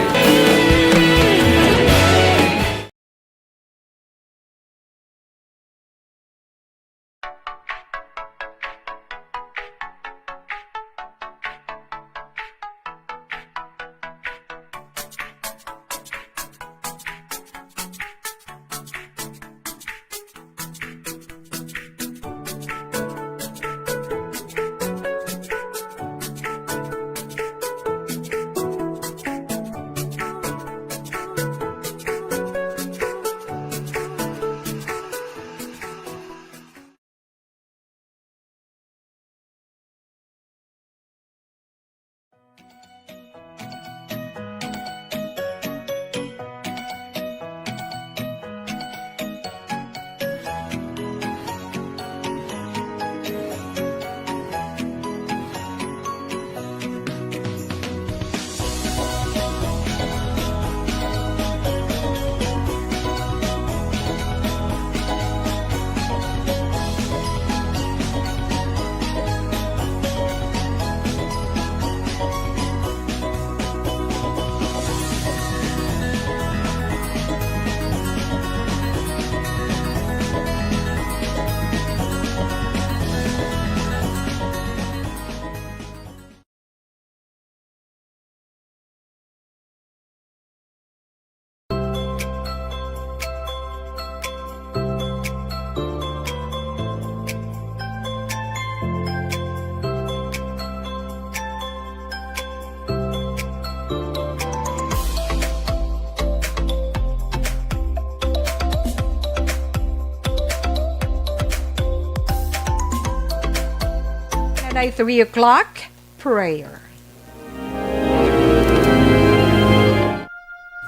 And at three o'clock, prayer.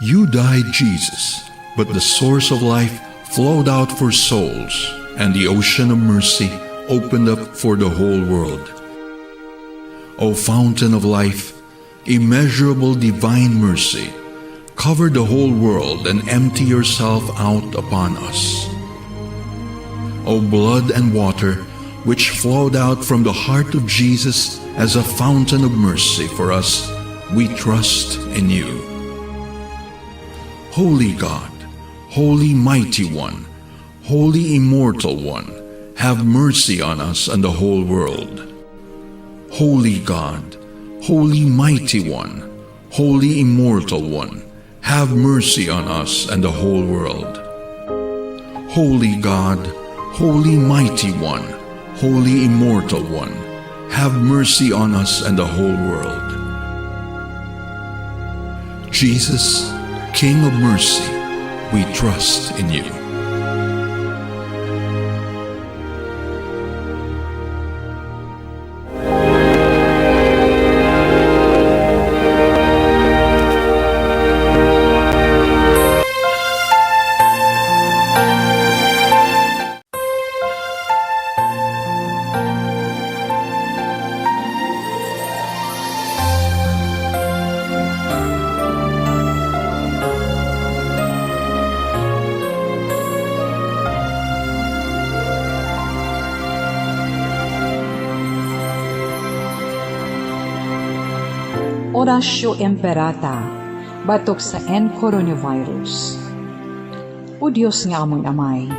You died, Jesus, but the source of life flowed out for souls, and the ocean of mercy opened up for the whole world. O fountain of life, immeasurable divine mercy, cover the whole world and empty yourself out upon us. O blood and water, which flowed out from the heart of Jesus as a fountain of mercy for us, we trust in you. Holy God, Holy Mighty One, Holy Immortal One, have mercy on us and the whole world. Holy God, Holy Mighty One, Holy Immortal One, have mercy on us and the whole world. Holy God, Holy Mighty One, Holy Immortal One, have mercy on us and the whole world. Jesus, King of mercy, we trust in you. Oratio Imperata, batok sa N coronavirus. O Dios nga amon Amay,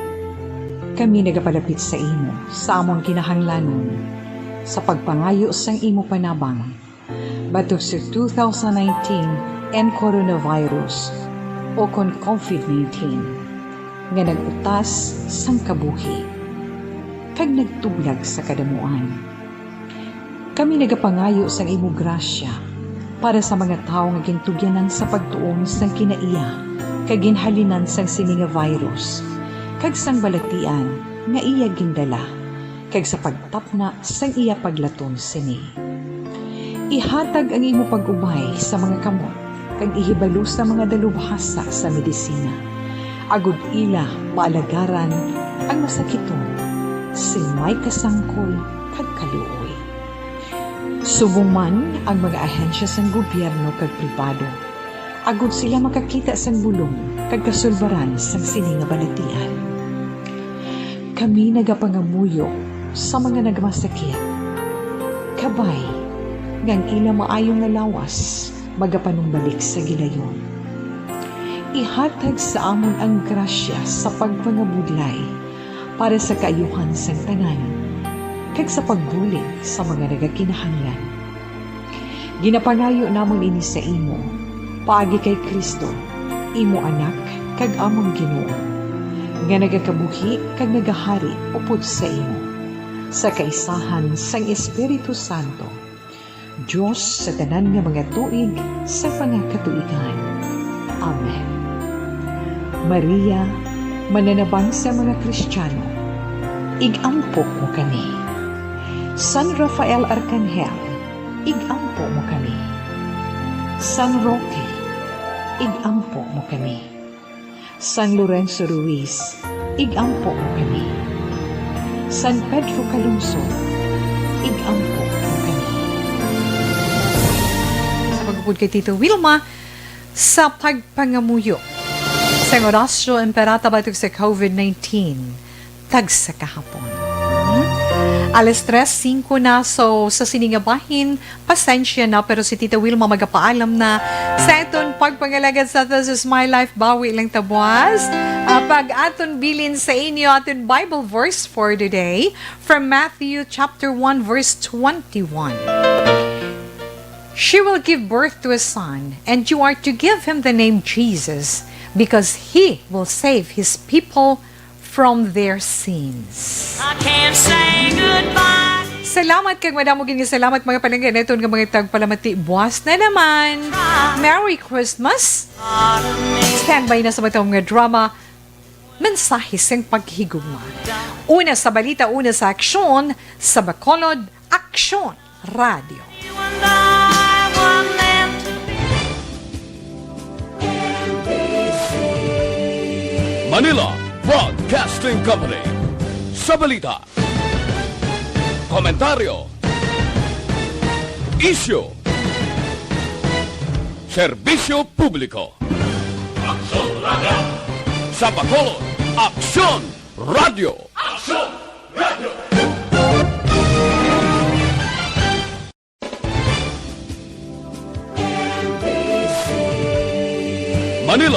kami nagapalapit sa imo sa amon kinahanglanon sa pagpangayo sang imo panabang batok sa two thousand nineteen N coronavirus, o kon covid nineteen, nga nag-utas sang kabuhi kag nagtublag sa kadamuan. Kami nagapangayo sang imo grasya para sa mga tawo nga gintugyanan sa pagtuon sang kinaiya kag ginhalinan sang sini nga virus, kag sang balatian nga iya gindala, kag sa pagtapna sang iya paglaton sini. Ihatag ang imo pag-ubay sa mga kamot, kag ihibalo sa mga dalubhasa sa medisina, agod ila maalagaran ang masakiton sing may kasangkol kag kaluoy. Subong man ang mga ahensya sang gobyerno kag pribado, agod sila makakita sang bulong kag kasulbaran sang sini nga balatian. Kami nagapangamuyo sa mga nagmasakit, kabay nga ang ila maayo nga lawas magapanumbalik sa gilayon. Ihatag sa amon ang grasya sa pagpangabudlay para sa kaayuhan sang tanan, kag sa pagbulig sa mga nagakinahanglan. Ginapangayo namon ini sa imo, paagi kay Cristo, imo Anak kag amon Ginoo, nga nagakabuhi kag nagahari upod sa imo, sa kaisahan sang Espiritu Santo, Dios sa tanan nga mga tuig sa mga katuigan. Amen. Maria, mananabang sa mga Kristiyano, ig-ampo mo kami. San Rafael Arcangel, ig-ampo mo kami. San Roque, ig-ampo mo kami. San Lorenzo Ruiz, ig-ampo mo kami. San Pedro Calungsod, ig-ampo mo kami. Sa pagupod kay Tito Wilma, sa pagpangamuyo sa Oratio Imperata batok sa COVID nineteen, tagsa ka hapon. Hmm? Alas tres singko na, so sa sini nga bahin, pasensya na, pero si Tita Wilma magapaalam na sa aton pagpangalagad sa This Is My Life, bawi lang ta buas. Ah, pag aton bilin sa inyo, aton Bible verse for today from Matthew chapter one, verse twenty-one. She will give birth to a son, and you are to give him the name Jesus, because he will save his people from their sins. I can't say goodbye. Salamat kag madamo gid nga salamat, mga palangga naton nga mga tagpalamati. Buwas na naman. Merry Christmas. Standby na sa matang mga drama, mensahe sing paghigugma. Una sa balita, una sa aksyon, sa Bacolod, Aksyon Radio. Manila Broadcasting Company. Sa balita, komentaryo, isyu, serbisyo publiko. Aksyon Radio. Sa Bacolod, Aksyon Radio. Aksyon Radio. Manila